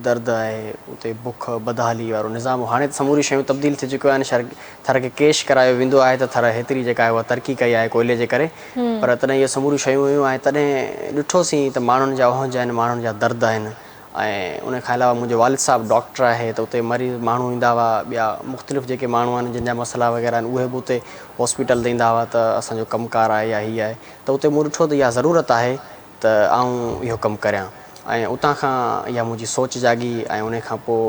درد آهي اتي بک بدحالي وارو نظام هو هاڻي ته سموريون شيون تبديل ٿي چڪيون آهن شھر ٿر کي ڪيش ڪرايو ويندو آهي ته ٿر هيتري جيڪا آهي اها ترقي ڪئي آهي ڪوئلي جي ڪري پر تڏهن اهي سموريون شيون هيون ۽ تڏهن ڏٺوسين ته ماڻهن جا اهنج آهن ماڻهن جا درد آهن ۽ ان کان علاوه منهنجو والد صاحب ڊاڪٽر آهي ته اتي مريض ماڻهو ايندا هئا ٻيا مختلف جيڪي ماڻهو آهن جن جا مسئلا وغيره آهن اهي به اتي هاسپيٽل تي ايندا هئا ته اسان جو ڪم ڪار آهي يا هي آهي ته اتي مون ڏٺو ته اها ضرورت آهي ته آئون اهو ڪم ڪريان ۽ اتان کان اها منهنجي سوچ جاڳي ۽ ان کان پوء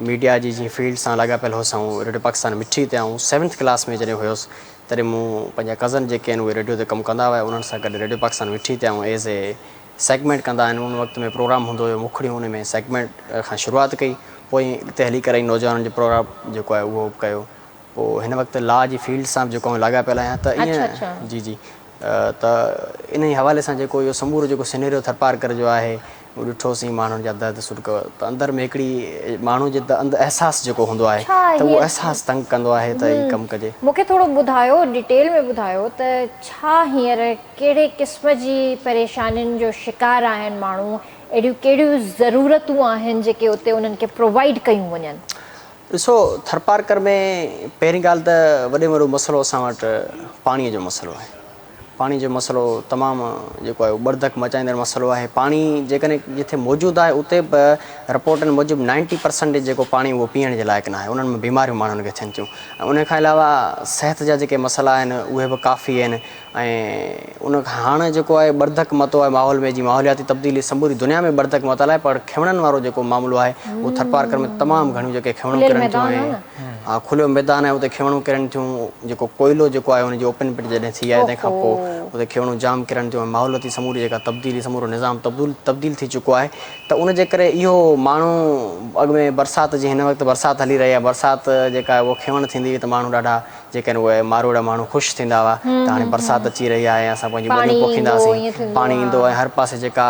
ميڊيا جي جيئن فيلڊ سان لاڳاپيل هوس آئون ريڊيو پاڪستان مٺي تي آئون سيونٿ ڪلاس ۾ جڏهن هيس تڏهن مون پنهنجا ڪزن جيڪي آهن اهي ريڊيو تي ڪم ڪندا هيا انهن سان گڏ ريڊيو پاڪستان مٺي تي آئون ايز اي سيگمينٽ ڪندا آهن ان وقت ۾ پروگرام هوندو هيو مکڙيون ان ۾ سيگمينٽ کان شروعات ڪئي پوء اڳتي هلي ڪري نوجوانن جو پروگرام جيڪو آهي اهو به ڪيو پوء هن وقت لا جي فيلڊ سان به جيڪو آئون لاڳاپيل آهيان ته ائين جي جي ته انهي حوالي سان جيڪو اهو سمورو جيڪو سينيريو ٿرپارڪر جو آهي اهو ڏٺوسين ماڻهن جا درد سڏڪ ته اندر ۾ هڪڙي ماڻهو جي اندر احساس جيڪو هوندو آهي ڇا ته اهو هيء احساس تنگ ڪندو آهي ته هي ڪم ڪجي. مون کي ٿورو ٻڌايو ڊيٽيل ۾ ٻڌايو ته ڇا هينئر ڪهڙي قسم جي پريشانين جو شڪار آهن ماڻهو اهڙيون ڪهڙيون ضرورتون آهن جيڪي اتي انهن کي پرووائيڊ ڪيون وڃن. ڏسو ٿرپارڪر ۾ پهرين ڳالهه ته وڏي ۾ وڏو مسئلو اسان وٽ پاڻي جو مسئلو آهي. پاڻي جو مسئلو تمام جيڪو آهي ٻڙڌڪ مچائيندڙ مسئلو آهي. پاڻي جيڪڏهن جٿي موجود آهي اتي به رپورٽن موجب نائنٽي پرسنٽيج جيڪو پاڻي اهو پيئڻ جي لائق ناهي انهن ۾ بيماريون ماڻهن کي ٿين ٿيون ۽ ان کان علاوه صحت جا جيڪي مسئلا آهن اهي به ڪافي آهن ۽ ان کان هاڻ جيڪو آهي ٻڙڌڪ متو آهي ماحول ۾ جي ماحولياتي تبديلي سموري دنيا ۾ ٻڙڌڪ متل آهي پر کيوڻن وارو جيڪو معاملو آهي اهو ٿرپارڪر ۾ تمام گهڻيون جيڪي کيوڻون کليل ڪرن ٿيون ميدان آهي ۽ نه. ها کليو ميدان آهي اتي کيوڻون ڪرن ٿيون جيڪو ڪوئلو جيڪو آهي ان جي اوپن پٽ جڏهن ٿي آهي تنهن کان پوء اوهو. اتي کيوڻون جام ڪرن ٿيون ۽ ماحولياتي سموري جيڪا تبديلي سمورو نظام تبديل ٿي چڪو آهي ته ان جي ڪري اهو ماڻهو اڳ ۾ برسات جي هن وقت برسات هلي رهي آهي برسات جيڪا آهي اهو کيوڻ ٿيندي هئي ته ماڻهو ڏاڍا جيڪي آهن اهي ماروئڙا ماڻهو خوش ٿيندا هئا ته هاڻي برسات اچي رهي آهي ۽ اسان پنهنجون پاڻي ٻنيون ايندو ائين پوکينداسين ٿيندو پاڻي ها. ايندو ۽ هر پاسي جيڪا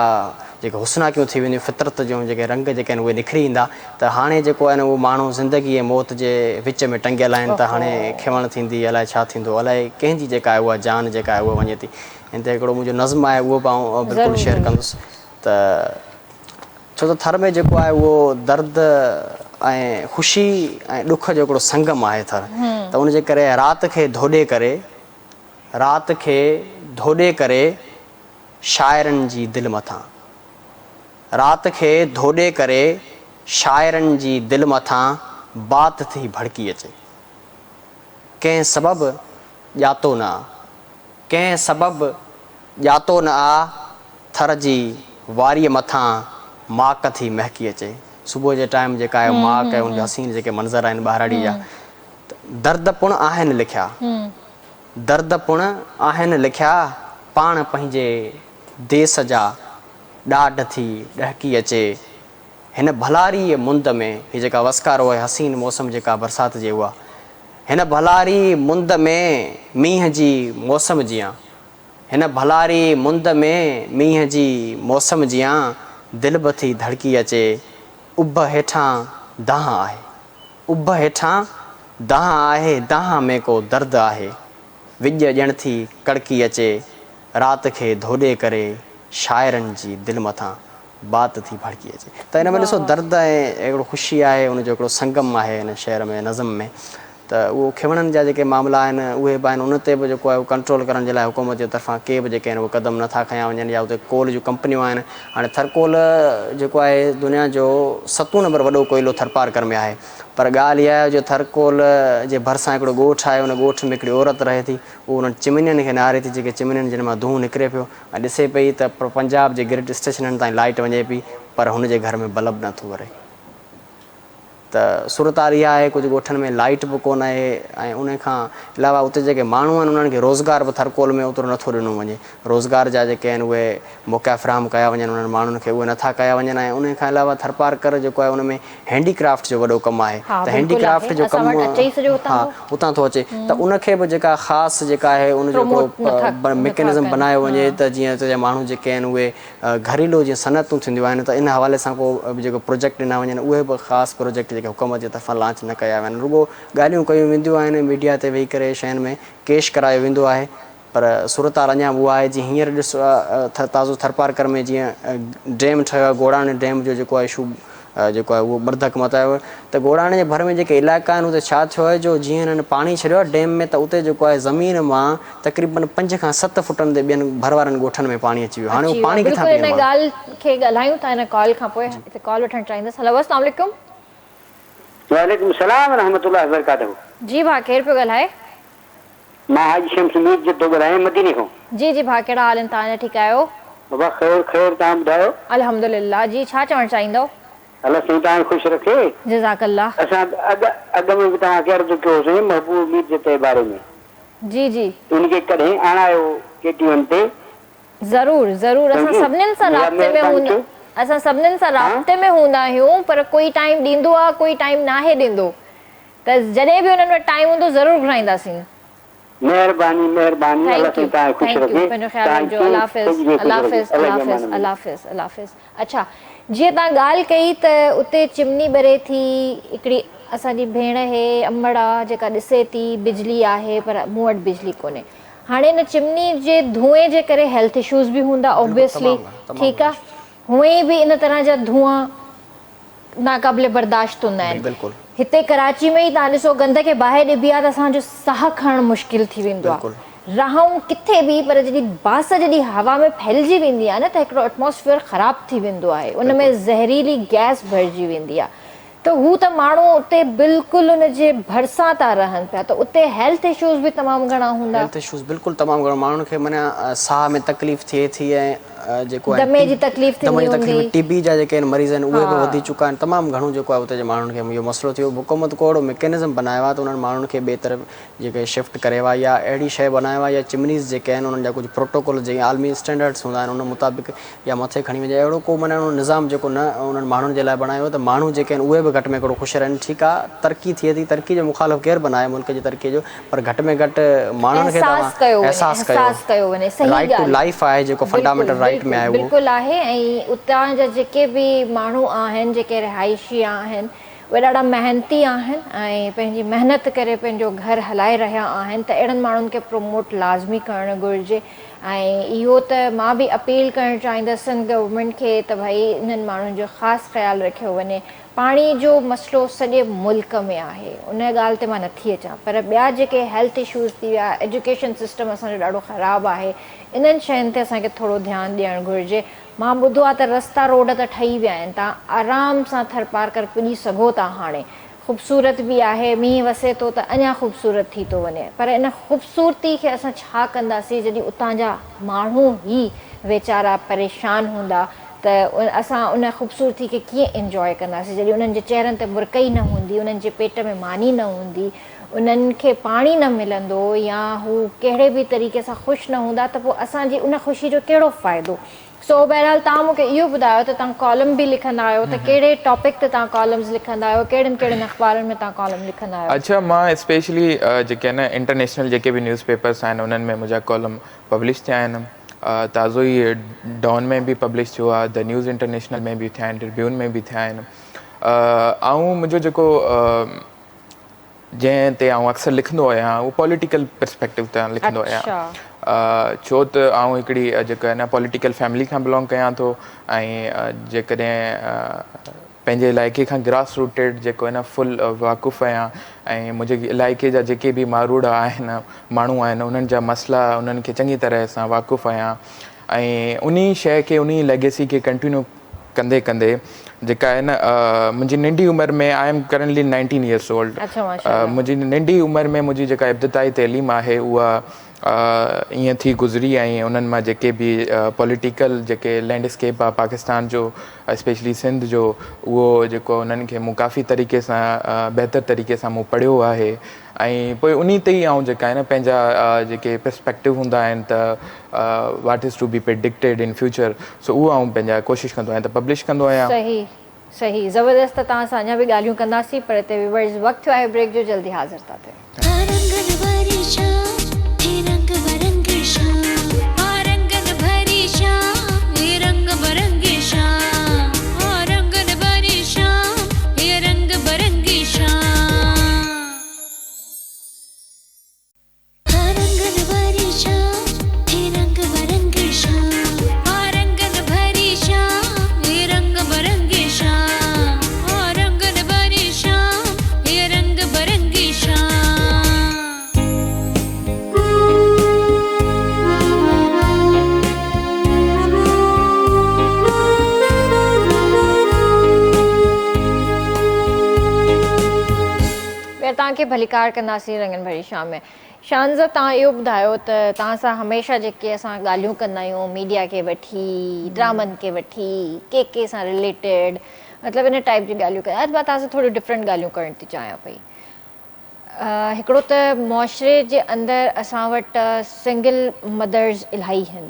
جيڪي حسناڪيون ٿي وينديون فطرت جون جيڪي رنگ جيڪي آهن اهي نکري ايندا ته هاڻي جيڪو آهي نه اهو ماڻهو زندگي ۽ موت جي وچ ۾ ٽنگيل آهن ته هاڻي اوهو. کيوڻ ٿيندي الائي ڇا ٿيندو الائي ڪنهن جي جيڪا آهي اها جان جيڪا آهي اها وڃي ٿي هن تي هڪڙو منهنجو نظم آهي اهو به آئون بلڪل ضرور شيئر ضرور. ڪندس ته ڇو ته ٿر ۾ جيڪو آهي اهو درد ۽ خوشي ۽ ڏک جو هڪڙو سنگم آهي ٿر ته ان جي ڪري رات کي ڌوڏي ڪري رات کي ڌوڏي ڪري شاعرن جي دل مٿان رات کي ڌوڏي ڪري شاعرن جي دل مٿان بات ٿي ڀڙڪي اچي ڪنهن سبب ڄاتو نه آ ڪنهن سبب ڄاتو نه آ ٿر جي واريء مٿان ماڪ ٿي مهڪي اچي. صبح جي ٽائيم جيڪا آهي ماڪ ۽ ان جا حسين جيڪي منظر آهن ٻهراڙي جا ته درد پڻ آهن لکيا درد پڻ آهن لکيا پاڻ پنهنجي ديس جا ڏاڍ ٿي ڏهڪي اچي. هن ڀلاريء مند ۾ هي جيڪا وسڪارو ۽ حسين موسم جيڪا برسات جي اها هن ڀلاري مند ۾ مينهن جي موسم جيان هن ڀلاري مند ۾ مينهن جي موسم جيان دل به ٿي ڌڙڪي اچي. اڀ هيٺان دانهن آهي. اڀ هيٺان دانهن آهي، دانهن ۾ ڪو درد آهي. وڄ ڄڻ ٿي ڪڙڪي اچي. رات کي ڌوڏي ڪري شاعرن جي دل مٿان بات ٿي ڀڙڪي اچي. ته ان ۾ ڏسو درد ۽ هڪڙو خوشي آهي ان جو هڪڙو سنگم آهي ان شعر ۾ نظم ۾ ته اهو کيوڻن جا جيڪي معاملا آهن اهي به آهن ان تي به جيڪو آهي ڪنٽرول ڪرڻ جي لاء حڪومت جي طرفان ڪي به جيڪي آهن اهي قدم نه ٿا کنيا وڃن يا اتي ڪول جون ڪمپنيون آهن هاڻي ٿرڪول جيڪو آهي دنيا جو ستون نمبر وڏو ڪوئلو ٿرپارڪر ۾ آهي پر ڳالهه اها آهي جو ٿرڪول جي ڀرسان هڪڙو ڳوٺ آهي ان ڳوٺ ۾ هڪڙي عورت رهي ٿي اهو انهن چمنين کي نهاري ٿي جيڪي چمنين جن مان دونهون نڪري پيو ۽ ڏسي پئي ته پنجاب جي گرڊ اسٽيشنن تائين لائيٽ وڃي پئي پر هن جي گهر ۾ بلب نه ٿو ٻري ته صورتحال اها آهي ڪجهه ڳوٺن ۾ لائيٽ به ڪونه آهي ۽ ان کان علاوه اتي جيڪي ماڻهو آهن انهن کي روزگار به ٿرڪول ۾ اوترو نه ٿو ڏنو وڃي روزگار جا جيڪي آهن اهي موقعا فراهم ڪيا وڃن انهن ماڻهن کي اهي نه ٿا ڪيا وڃن ۽ ان کان علاوه ٿرپارڪر جيڪو آهي ان ۾ هينڊي ڪرافٽ جو وڏو ڪم آهي ها ته هينڊي بلڪل ڪرافٽ آهي جو اسان ڪم وٽ اچي ئي سڄو اتان ها ٿو. اتان ٿو اچي ته ان کي به جيڪا خاص جيڪا آهي ان جو پروموٽ هڪڙو نٿا نٿا ميڪنزم ڪن بنايو وڃي ها. ته جيئن اتي جا ماڻهو جيڪي آهن اهي گهريلو جيئن صنعتون ٿينديون آهن ته ان حوالي سان ڪو به جيڪو پروجيڪٽ ڏنا وڃن اهي به خاص پروجيڪٽ جيڪي حڪومت جي طرفان لانچ نه ڪيا ويا آهن رڳو ڳالهيون ڪيون وينديون آهن ميڊيا تي ويهي ڪري شين ۾ ڪيش ڪرايو ويندو آهي پر صورتحال اڃا به اها آهي جيئن هينئر ڏس تازو ٿرپارڪر ۾ جيئن ڊيم ٺهيو آهي گوڙاڻي ڊيم جو جيڪو آهي اشو جيڪو آهي اهو ٻرڌڪ متايو ته گوڙاڻي جي ڀر ۾ جيڪي علائقا آهن اتي ڇا ٿيو آهي جو جيئن هنن پاڻي ڇڏيو آهي ڊيم ۾ ته اتي جيڪو آهي زمين مان تقريبن پنج کان ست فٽن تي ٻين ڀر وارن ڳوٺن ۾ پاڻي اچي ويو هاڻي اچي اهو ويو پاڻي ڪٿان بلڪل پيئن ان ماڻهو. ڳالهه کي ڳالهايون ٿا ان ڪال کان پوء هتي ڪال وٺڻ چاهيندس هلو اسلام عليڪم. وعليڪم السلام ورحمة الله وبرڪاته. جي ڀاء ڪير پيو ڳالهائي. مان حاجي شمس مير جت ٿو ڳالهايان مديني کان. جي جي ڀاء ڪهڙا حال آهن توهان جا ٺيڪ آهيو. بابا خير خير توهان ٻڌايو. الحمدلله جي ڇا چوڻ چاهيندؤ. الله سائين توهان کي خوش رکي. جزاڪ الله. اسان اڳ اڳ ۾ به توهان کي عرض ڪيو هوسين محبوب مير جت جي باري ۾. جي جي. ته ان کي ڪڏهن آڻايو ڪي ٽي اين تي. ضرور ضرور اسان سمجهي سڀنين سان يا رابطي ۾ مهرباني هوندا ڪيو. اسان سڀنين سان ها. رابطي ۾ هوندا آهيون پر ڪوئي ٽائيم ڏيندو آ ڪوئي ٽائيم ناهي ڏيندو ته جڏهن به انهن وٽ ٽائيم هوندو ضرور گهرائينداسين. مهرباني مهرباني الله thank you سائين توهان کي خوش thank you رکي پنهنجو خيال توهان رکجو کي الله حافظ سڄي کي خوش الله رکي حافظ الله الله جي حافظ امان ۾. الله حافظ الله حافظ اڇا جيئن توهان ڳالهه ڪئي ته اتي چمني ٻري ٿي هڪڙي اسان جي ڀيڻ اهي امڙ آ جيڪا ڏسي ٿي بجلي آهي پر مون وٽ بجلي ڪونهي هاڻي ان چمني جي ڌوئين جي ڪري هيلٿ اشوز به هوندا بلڪل اوبويسلي تمام گهڻا تمام ٺيڪ گهڻا آ هونئن به ان طرح جا ڌوئان ناقابل برداشت هوندا آهن. بلڪل. هتي ڪراچي ۾ ئي توهان ڏسو گند کي باهه ڏبي آهي ته اسان جو ساهه کڻڻ مشڪل ٿي ويندو آهي. بلڪل. رهون ڪٿي به پر جڏهن باس جڏهن هوا ۾ ڦهلجي ويندي آهي نه ته هڪڙو ايٽماسفيئر خراب ٿي ويندو آهي ان ۾ بلڪل. زهريلي گئس ڀرجي ويندي آهي ته هو ته ماڻهو اتي بلڪل ان جي ڀرسان ٿا رهن پيا ته اتي هيلٿ اشوز به تمام گهڻا هوندا. هيلٿ اشوز بلڪل تمام گهڻو ماڻهن کي معنيٰ ساهه ۾ تڪليف ٿئي ٿي ۽ جيڪو آهي دمي جي تڪليف دمي ٿيندي جي تڪليف هوندي. ٽي بي جا جيڪي آهن مريض آهن اهي به وڌي ها. چڪا آهن تمام گهڻو جيڪو آهي اتي جي ماڻهن کي اهو مسئلو ٿيو حڪومت ڪو اهڙو ميڪينزم بنايو آهي ته انهن ماڻهن کي ٻئي طرف جيڪي شفٽ ڪري آهي يا اهڙي شيء بنايو آهي يا چمنيز جيڪي آهن انهن جا ڪجهه پروٽوڪول جيئن عالمي اسٽينڊرڊس هوندا آهن ان مطابق يا مٿي کڻي وڃي اهڙو ڪو معنيٰ اهڙو نظام جيڪو نه انهن ماڻهن جي لاء بڻايو ته ماڻهو جيڪي آهن اهي به گهٽ ۾ گهٽ خوش رهن ٺيڪ آهي ترقي ٿئي ٿي ترقي جو مخالف ڪير به ناهي ملڪ جي ترقي جو پر گهٽ ۾ گهٽ ماڻهن کي احساس ڪيو توهان وڃي احساس ڪيو احساس ڪيو وڃي صحيح رائيٽ ٽو ڳالهه لائيف آهي جيڪو بلڪل فنڊامينٽل رائيٽ ۾ بلڪل آهي اهو. بلڪل آهي ۽ اتان جا جيڪي به ماڻهو آهن جيڪي رهائشي آهن اهي ڏاڍا محنتي آهن ۽ پنهنجي محنت ڪري پنهنجو گهر هلائي رهيا آهن ته اهڙن ماڻهن کي پروموٽ لازمي ڪرڻ گهرجي ۽ اهو ته مان به اپيل ڪرڻ چاهيندس سنڌ گورنمينٽ کي ته ڀئي انهن ماڻهن جو خاص خيال رکيو وڃي پاڻي جو مسئلو سڄي ملڪ ۾ آهي ان ڳالهه تي مان نٿي اچان پر ٻيا جيڪي هيلٿ اشوز ٿي ويا ايجوڪيشن سسٽم اسان جو ڏاڍو خراب آهي انهن شين تي اسان کي ٿورو ڌيان ڏيڻ گهرجي مان ٻڌو آهي ته رستا روڊ ته ٺهي ويا آهن تان آرام سان ٿرپارڪر پڄي سگهو ٿا هاڻي خوبصورت به آهي مينهن وسي ٿو ته اڃا خوبصورت ٿي ٿو وڃي پر ان خوبصورتي کي اسان ڇا ڪنداسين جڏهن اتان جا ماڻهو ئي ويچارا پريشان هوندا ته اسان ان خوبصورتي کي ڪيئن انجواء ڪنداسين جڏهن انهن جي چهرن تي مرڪ ئي نه هوندي، انهن جي پيٽ ۾ ماني نه هوندي، انهن کي پاڻي نه ملندو يا هو ڪهڙي به طريقي سان خوش نه هوندا ته پوء اسان جي ان خوشي جو ڪهڙو فائدو. سو بهرحال توهان مون کي اهو ٻڌايو ته توهان ڪالم به لکندا آهيو ته ڪهڙي ٽاپڪ تي توهان ڪالمز لکندا آهيو، ڪهڙين ڪهڙين اخبارن ۾ توهان ڪالم لکندا آهيو؟ اڇا مان اسپيشلي جيڪي آهن نه انٽرنيشنل جيڪي به نيوز پيپرس آهن انهن ۾ منهنجا ڪالم پبلش ٿيا آهن. تازو ئي ڊان ۾ به پبلش ٿيو آهي the news international ۾ به ٿيا آهن ٽربيون ۾ به ٿيا آهن آئون منهنجو جيڪو جنهن تي آئون اڪثر لکندو آهيان اهو پوليٽيڪل پرسپيڪٽو تان لکندو آهيان ڇو ته آئون هڪڙي جيڪو آهي نه پوليٽيڪل فيملي کان بلانگ ڪيان ٿو ۽ جيڪڏهن پنهنجي علائقي کان گراس روٽيڊ جيڪو آهي نه فل واقف آهيان ۽ منهنجي علائقي جا جيڪي به ماروئڙا آهن ماڻهو آهن انهن جا مسئلا انهن کي چڱي طرح سان واقف آهيان ۽ انهي شيء کي انهي ليگيسي کي ڪنٽينيو ڪندي ڪندي جيڪا آهي نه منهنجي ننڍي عمر ۾ I am currently nineteen years old منهنجي ننڍي عمر ۾ منهنجي جيڪا ابتدائي تعليم آهي اها ائين ٿي گذري ۽ انهن مان جيڪي به پوليٽيڪل جيڪي لينڊ اسڪيپ آهي پاڪستان جو اسپيشلي سنڌ جو اهو جيڪو انهن کي مون ڪافي طريقي سان بهتر طريقي سان مون پڙهيو آهي ۽ پوء انهي تي ئي آئون جيڪا آهي نه پنهنجا جيڪي پرسپيڪٽو هوندا آهن ته what is to be predicted in future so اهو آئون پنهنجا ڪوشش ڪندو آهيان ته پبلش ڪندو آهيان. صحيح صحيح زبردست ته توهان سان اڃا به ڳالهيون ڪنداسين پر هتي ويورز وقت ٿيو آهي بريڪ جو جلدي حاضر ٿا ٿيون. ها رنگن ڀري شام هي رنگ برنگي شام. ها رنگن ڀري شام هي رنگ برنگي شام. ها رنگن ڀري شام هي رنگ برنگي شام. ها رنگن ڀري شام هي رنگ برنگي شام. ها رنگن ڀري شام هي رنگ برنگي شام. خير توهان کي ڀليڪار ڪنداسين رنگن ڀري شام ۾. شانزه توهان اهو ٻڌايو ته توهان سان هميشه جيڪي اسان ڳالهيون ڪندا آهيون ميڊيا کي وٺي ڊرامن کي وٺي ڪي ڪي سان رليٽيڊ مطلب ان ٽائيپ جون ڳالهيون ڪندا اڄ مان توهان سان ٿوريون ڊفرنٽ ڳالهيون ڪرڻ ٿي چاهيان پئي. هڪڙو ته معاشري جي اندر اسان وٽ سنگل مدرز الاهي هن.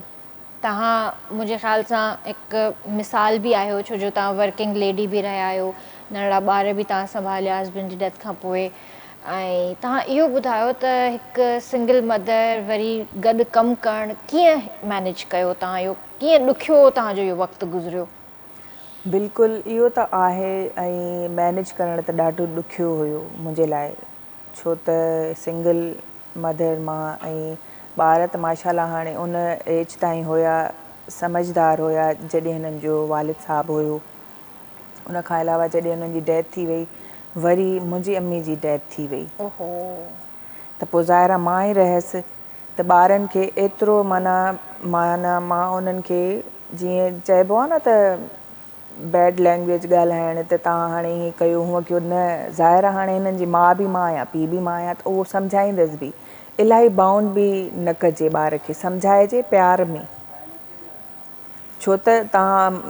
توهان منهنجي خيال سان هڪ مثال به آهيو ڇو جو توهان ورڪنگ ليڊي به رهيا آهيو ننڍڙا ٻار به توهان سنڀاليا هسبنڊ جي ڊيٿ کان پوء ۽ توهان اهو ٻڌايو ته هڪ سنگل مدر وري گڏ ڪم ڪرڻ ڪيئن مينيج ڪيو توهان اهو ڪيئن ڏکيو توهان جو اهو وقت گذريو. بلڪل اهو ته آهي ۽ مينيج ڪرڻ ته ڏاڍو ڏکيو هيو منهنجي لاء ڇو ته سنگل مدر مان ۽ ٻار ته ماشاء الله هاڻي ان ايج تائين هيا سمجهدار هيا جڏهن هنن جو والد صاحب هيو ان کان علاوه جڏهن انهن جي ڊيٿ ٿي وئي وري منهنجي امي جي ڊيٿ ٿي وئي ته پوء ظاهر آ مان ئي رهيس ته ٻارن کي ايترو معنيٰ معنيٰ مان انهن کي جيئن چئبو آ نه ته بيڊ لينگويج ڳالهائڻ ته توهان هاڻي هيئن ڪيو هونئن ڪيو نه ظاهر آ هاڻي هنن جي ماء به مان آهيان پيء به مان آهيان ته اهو سمجهائيندس به الاهي بائونڊ به نه ڪجي ٻار کي سمجهائجي پيار ۾ ڇو ته توهان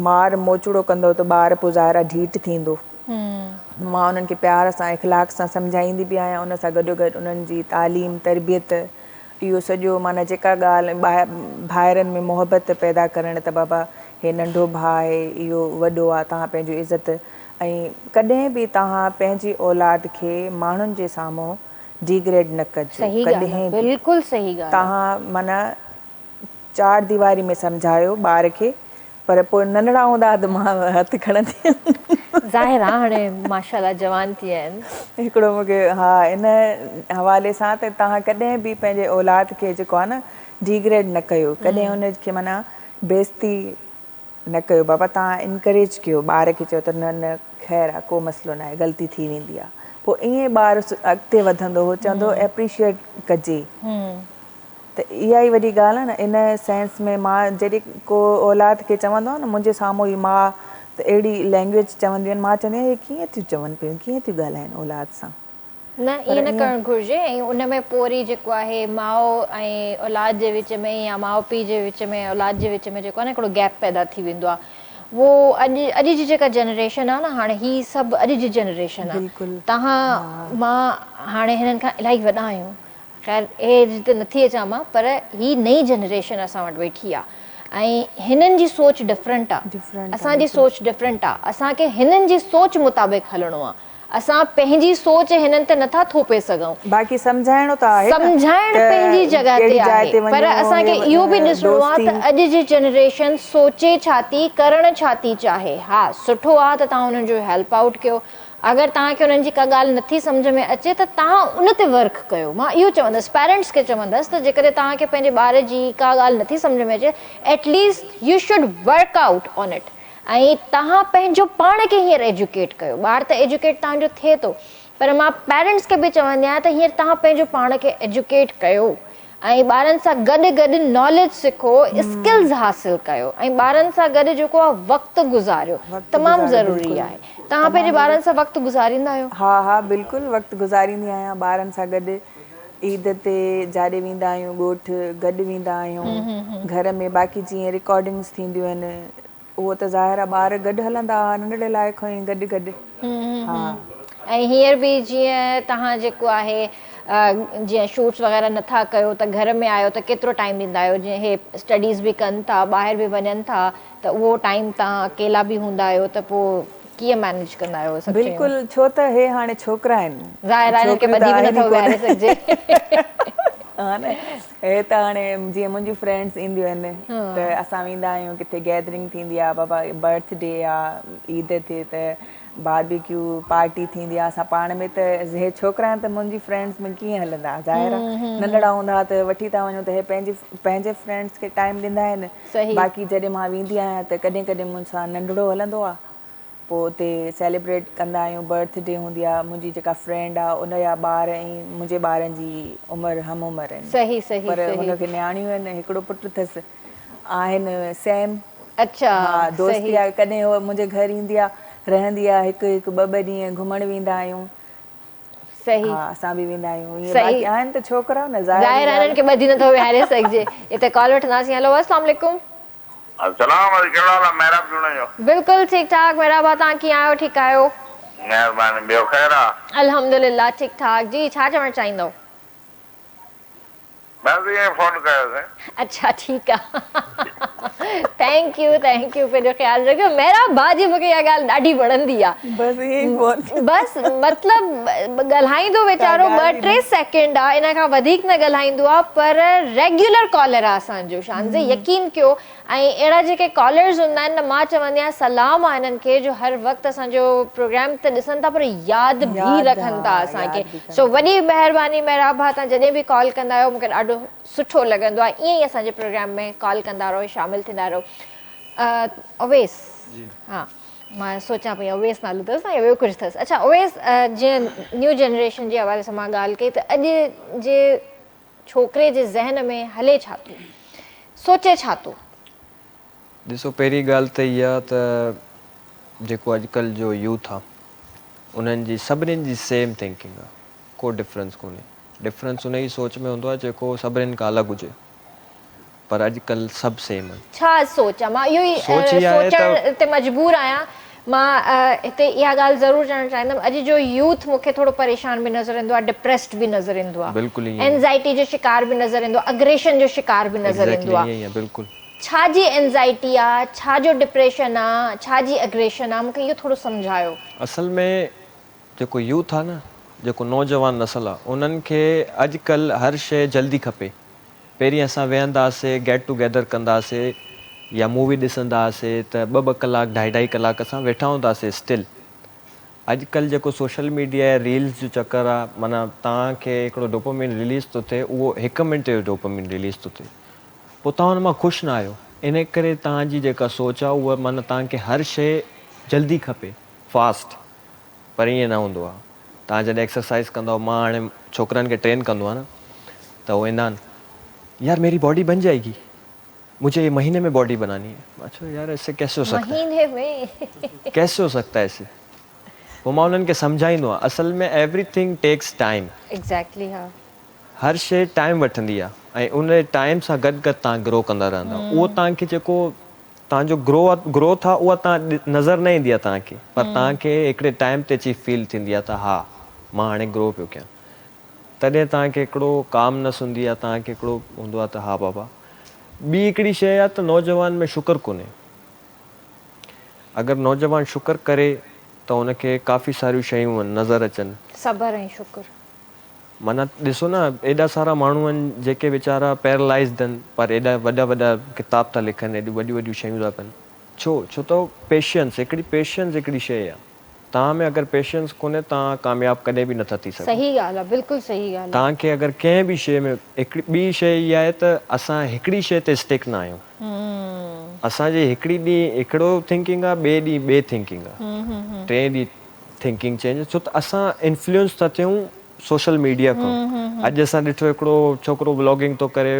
مار موچڙو ڪندو ته ٻار پوء ظاهر آ ڍيٺ ٿيندو. مان انهن کي پيار سان اخلاق سان سمجهائيندي به آهيان ان سان گڏوگڏ انهن جي تعليم تربيت اهو سڄو معنيٰ جيڪا ڳالهه ڀائرن ۾ محبت پيدا ڪرڻ ته بابا هي ننڍو ڀاء آهي اهو وڏو آ توهان پنهنجو عزت ۽ ڪڏهن به توهان پنهنجي اولاد کي ماڻهن جي سامهون ڊيگريڊ نه ڪجو ڪڏهن به توهان معنيٰ چار ديواري ۾ سمجهايو ٻار کي پر پوء ننڍڙا هوندا ها ته مان هٿ کڻندي هيم. ظاهر آ هاڻي ماشاءالله جوان ٿي ويا آهن. هڪڙو مون کي ها ان حوالي سان ته توهان ڪڏهن به پنهنجي اولاد کي جيڪو آ نه ڊيگريڊ نه ڪيو ڪڏهن ان کي معنيٰ بيعزتي نه ڪيو بابا توهان انڪريج ڪيو ٻار کي چئو ته نه نه خير آ ڪو مسئلو ناهي غلطي ٿي ويندي آ پوء ائين ٻار اڳتي وڌندو هو چوندو ايپريشيئيٽ ڪجي. ته اها ئي وڏي ڳالهه آهي نه ان سينس ۾ مان جڏهن ڪو اولاد کي چوندو آهي نه منهنجي سامهون ئي ماء ته اهڙي لينگويج چونديون آهن مان چوندي آهيان هي ڪيئن ٿيون چون پيون ڪيئن ٿيون ڳالهائن اولاد سان. نه ائين نه ڪرڻ گهرجي ۽ ان ۾ پوء وري جيڪو آهي ماء ۽ اولاد جي وچ ۾ يا ماء پيء جي وچ ۾ اولاد جي وچ ۾ جيڪو آهي نه هڪڙو گيپ پيدا ٿي ويندو آهي اهو اڄ اڄ جي جيڪا جنريشن آهي نه هاڻي هي سڀ اڄ جي جنريشن آهي توهان مان هاڻي هنن کان الاهي وڏا آهيون خير ايج تي نٿي اچان مان پر هي نئين جنريشن اسان وٽ ويٺي آ ۽ هنن جي سوچ ڊفرنٽ آ اسان جي سوچ ڊفرنٽ آ اسان کي هنن جي سوچ مطابق هلڻو آ اسان پنهنجي سوچ هنن تي نٿا ٿوپي سگهون. باقي سمجهائڻو ته آهي نه سمجهائڻ ته پنهنجي جڳهه ڪهڙي تي جاء آهي تي پر وڃو اسان کي هي اهو به ڏسڻو آ دوستي. ته اڄ جي جنريشن سوچي ڇا ٿي ڪرڻ ڇا ٿي چاهي ها سٺو آ ته توهان انهن جو هيلپ آئوٽ ڪيو اگر توهان کي انهن جي ڪا ڳالهه نٿي سمجهه ۾ اچي ته توهان ان تي ورڪ ڪيو. مان اهو چوندس پيرنٽس کي چوندس ته جيڪڏهن توهان کي پنهنجي ٻار جي ڪا ڳالهه نٿي سمجهه ۾ اچي at least you should work out on it ۽ توهان پنهنجو پاڻ کي هينئر ايجوڪيٽ ڪيو. ٻار ته ايجوڪيٽ توهان جو ٿئي ٿو پر مان پيرنٽس کي به چوندي آهيان ته هينئر توهان پنهنجو پاڻ کي ايجوڪيٽ ڪيو ۽ ٻارن سان گڏ گڏ ناليج سکو اسڪلز حاصل ڪيو ۽ ٻارن سان گڏ جيڪو آهي وقت گذاريو تمام ضروري آهي توهان پنهنجي ٻارن سان وقت گذاريندا آهيو؟ ها ها بلڪل وقت گذاريندي آهيان ٻارن سان گڏ عيد تي جاڏي ويندا آهيون ڳوٺ گڏ ويندا آهيون گهر ۾ باقي جيئن رڪارڊنگس ٿينديون آهن اهو ته ظاهر آ ٻار گڏ هلندا ها ننڍڙي لاء کان ئي گڏ گڏ ها. ۽ هينئر به جيئن توهان جيڪو آهي جيئن شوٽس وغيره نٿا ڪيو ته گهر ۾ آهيو ته ڪيترو ٽائيم ڏيندا آهيو جيئن هي اسٽڊيز به ڪن ٿا ٻاهر به وڃن ٿا ته اهو ٽائيم توهان اڪيلا به هوندا آهيو ته پوء ڪيئن مينيج ڪندا آهيو اهي سڀ شيون. بلڪل ڇو ته هي هاڻي ڇوڪرا آهن ظاهر آهي هنن کي ڇوڪريون ته ٻڌي به آهن ئي نٿو ڪونه ويهاري سگهجي. ها نه هي ته هاڻي جيئن منهنجون فرينڊس اينديون آهن ته اسان ويندا آهيون ڪٿي گيدرنگ ٿيندي آهي بابا برٿ ڊي آ عيد ٿئي ته باربيڪيو پارٽي ٿيندي آهي اسان پاڻ ۾ ته هي ڇوڪرا آهن ته منهنجي فرينڊس ۾ ڪيئن هلندا ظاهر آهي ننڍڙا هوندا ها ته وٺي ٿا وڃون ته هي پنهنجي پنهنجي فرينڊس کي ٽائيم ڏيندا آهن باقي جڏهن مان ويندي آهيان ته ڪڏهن ڪڏهن مون سان ننڍڙو هلندو آهي پوء اتي سيليبريٽ ڪندا آهيون برٿ ڊي هوندي آ منهنجي جيڪا فرينڊ آ ان جا ٻار ۽ منهنجي ٻارن جي عمر هم عمر آهن صحيح صحيح پر صحيح هن کي نياڻيون آهن هڪڙو پٽ اٿس آهن سيم اڇا ها دوستي صحيح آ ڪڏهن هو منهنجي گهر ايندي آ رهندي آ هڪ هڪ ٻه ٻه ڏينهن گهمڻ ويندا آهيون. صحيح. ها اسان به ويندا آهيون ائين صحيح. باقي آهن ته ڇوڪرا نه ظاهري ظاهر آهي ڳالهه انهن کي ٻڌي نٿو ويهاري سگهجي. هتي ڪال وٺنداسين هيلو السلام عليڪم. السلام عليڪم ڪهڙو حال آ محراب جوڻيجو. بلڪل ٺيڪ ٺاڪ محراب ڀاء توهان ڪيئن آهيو ٺيڪ آهيو. مهرباني ٻيو خير آ. الحمدلله ٺيڪ ٺاڪ جي ڇا چوڻ چاهيندؤ. بس ائين فون ڪيوسين. اڇا ٺيڪ آ thank you thank you پنهنجو خيال رکجو محراب ڀاء جي مونکي اها ڳالهه ڏاڍي وڻندي آ بس ائين ئي فون بس مطلب ڳالهائيندو ڪا ويچارو ڳالهه ٻه ئي ٽي نه. سيڪنڊ آ ان کان وڌيڪ نه ڳالهائيندو آ پر ريگيولر ڪالر آ اسان جو شانزي يقين ڪيو ۽ اهڙا جيڪي ڪالرز هوندا آهن نه مان چوندي آهيان سلام آ انهن کي جو هر وقت اسان جو پروگرام ته ڏسن ٿا پر ياد به ياد رکن ٿا ها اسان کي ياد به سو ڪن ٿا. وڏي مهرباني محراب ڀاء توهان جڏهن به ڪال ڪندا آهيو مونکي ڏاڍو سٺو لڳندو آهي ائين ئي اسان جي پروگرام ۾ ڪال ڪندا رهو شامل ٿيندا رهو اويس ها مان سوچان پئي اويس نالو اٿس نه يا ٻيو ڪجهه اٿس اڇا اويس جيئن نيو جنريشن جي حوالي سان مان ڳالهه ڪئي ته اڄ جي ڇوڪري جي ذهن ۾ هلي ڇا ٿو؟ سوچي ڇا ٿو؟ ڏسو پهرين ڳالهه ته اها ته جيڪو اڄڪلهه جو يوٿ آ انهن جي سڀنين جي سيم ٿنڪنگ آ ڪو ڊفرنس ڪونهي ڊفرنس ان جي سوچ ۾ هوندو آ جيڪو سڀنين کان الڳ هجي پر اڄڪلهه سڀ سيم آهن. ڇا سوچ آ؟ مان اهو ئي سوچ اها آهي ته. سوچڻ تي مجبور آهيان. مان هتي اها ڳالهه ضرور چوڻ چاهيندم اڄ جو يوٿ مون کي ٿورو پريشان به نظر ايندو آ، ڊپريسڊ به نظر ايندو آ، بلڪل ائين ئي آ. اينزائٽي جو شڪار به نظر ايندو آ، اگريشن جو شڪار به نظر ايندو ايگزيڪٽلي آ. ائين ئي آ بلڪل. ڇا جي اينزائٽي آ، ڇا جو ڊپريشن آ، ڇا جي اگريشن آ، مون کي اهو ٿورو سمجهايو. اصل ۾ جيڪو يوٿ آ نه، جيڪو نوجوان نسل آ، انهن کي اڄڪلهه هر شيء جلدي کپي. پهرين اسان ويهندا هئاسي گيٽ ٽوگيدر ڪندا هئاسي يا مووي ڏسندا هئاسي ته ٻه ٻه ڪلاڪ ڍائي ڍائي ڪلاڪ اسان ويٺا هوندا هئاسي اسٽل اڄ ڪلهه جيڪو سوشل ميڊيا ۽ ريلز جو چڪر آ معنيٰ توهان کي هڪڙو ڊوپامين رليز ٿو ٿئي اهو هڪ منٽ جو ڊوپامين رليز ٿو ٿئي پوء توهان ان مان خوش نه آهيو ان ڪري توهان جي جيڪا سوچ آ اها معنيٰ توهان کي هر شيء جلدي کپي فاسٽ پر ائين نه هوندو آ توهان جڏهن ايڪسرسائيز ڪندؤ مان هاڻي ڇوڪرن کي ٽرين ڪندو آهيان نه ته هو ايندا آهن يار ميري باڊي بن جائي گي مجهي هي مهيني ۾ باڊي بناني هي مان چيو يار ايسي ڪيسي هو سڪتا هي مهيني ۾ ڪيسي هو سڪتا هي ايسي پوء مان انهن کي سمجهائيندو آهيان اصل ۾ every thing takes time exactly ها هر شيء ٽائيم وٺندي آهي ۽ ان ٽائيم سان گڏ گڏ توهان گرو ڪندا رهندا اهو توهان کي جيڪو توهان جو گرو گروٿ آ اها توهان نظر نه ايندي آ توهان کي پر توهان کي هڪڙي ٽائيم تي اچي فيل ٿيندي آ ته ها مان هاڻي گرو پيو ڪيان تڏهن توهان کي هڪڙو ڪامنس هوندي آ توهان کي هڪڙو هوندو آ ته ها بابا ٻي هڪڙي شيء آ ته نوجوان ۾ شڪر ڪونهي اگر نوجوان شڪر ڪري ته ان کي ڪافي ساريون شيون نظر اچن. صبر ۽ شڪر. معنيٰ ڏسو نه ايڏا سارا ماڻهو آهن جيڪي ويچارا پيرالائزڊ آهن پر ايڏا وڏا وڏا ڪتاب ٿا لکن ايڏيون وڏيون وڏيون شيون ٿا ڪن ڇو ڇو ته پيشنس هڪڙي پيشنس هڪڙي شيء آهي توهان ۾ اگر پيشنس ڪونهي توهان ڪامياب ڪڏهن به نٿا ٿي سگهو. صحيح ڳالهه آهي بلڪل صحيح ڳالهه آهي. توهان کي اگر ڪنهن به شيء ۾ هڪڙي ٻي شيء اها آهي ته اسان هڪڙي شيء تي اسٽڪ نه آهيون اسان جي هڪڙي ڏينهن هڪڙو ٿنڪنگ آهي ٻئي ڏينهن ٻي ٿنڪنگ آهي ٽئين ڏينهن ٿنڪنگ چينج ڇو ته اسان انفلوئنس ٿا ٿيون سوشل ميڊيا کان اڄ اسان ڏٺو هڪڙو ڇوڪرو ولاگنگ ٿو ڪري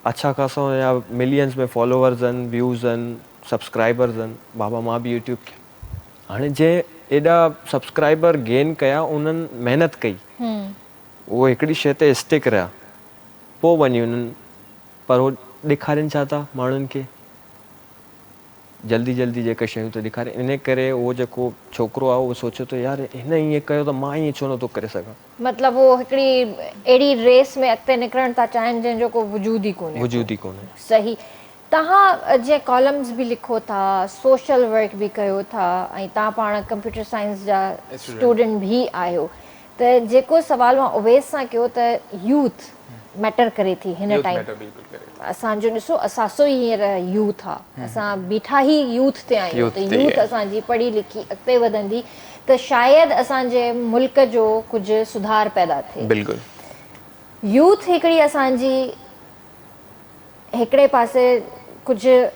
اڇا خاصا هن جا ملينز ۾ فالوورز آهن ويوز آهن سبسڪرائبرز آهن بابا مان به يوٽيوب کي هاڻي جنهن ايڏا سبسڪرائبر گين ڪيا انهن محنت ڪئي اهو هڪڙي شي تي اسٽڪ رهيا پوء وڃي انهن پر هو ڏيکارين ڇا ٿا ماڻهن کي جلدي جلدي جيڪا شيون ٿو ڏيکاري انهي ڪري اهو جيڪو ڇوڪرو آهي اهو سوچي ٿو يار هن ائين ڪيو ته مان ائين ڇو نٿو ڪري سگهان. مطلب هو هڪڙي اهڙي ريس ۾ اڳتي نڪرڻ ٿا چاهين جنهن جو ڪو وجود ئي ڪونهي ڪو. وجود ئي ڪونهي. صحيح توهان جيئن ڪالمز به لکو ٿا سوشل ورڪ به ڪيو ٿا ۽ توهان پاڻ ڪمپيوٽر سائنس جا اسٽوڊنٽ به آهيو ته جيڪو سوال مان اويس سان ڪيو ته يوٿ ميٽر ڪري ٿي هن ٽائيم اسان جو ڏسو اثاثو ئي هينئر يوٿ آ اسان بيٺا ئي يوٿ تي آهيون ته يوٿ اسان جي پڙهي لکي اڳتي وڌندي ته شايد اسان جي ملڪ جو ڪجهه سڌار پيدا ٿئي بلڪل يوٿ هڪڙي اسان جي هڪڙي پاسي ڪجهه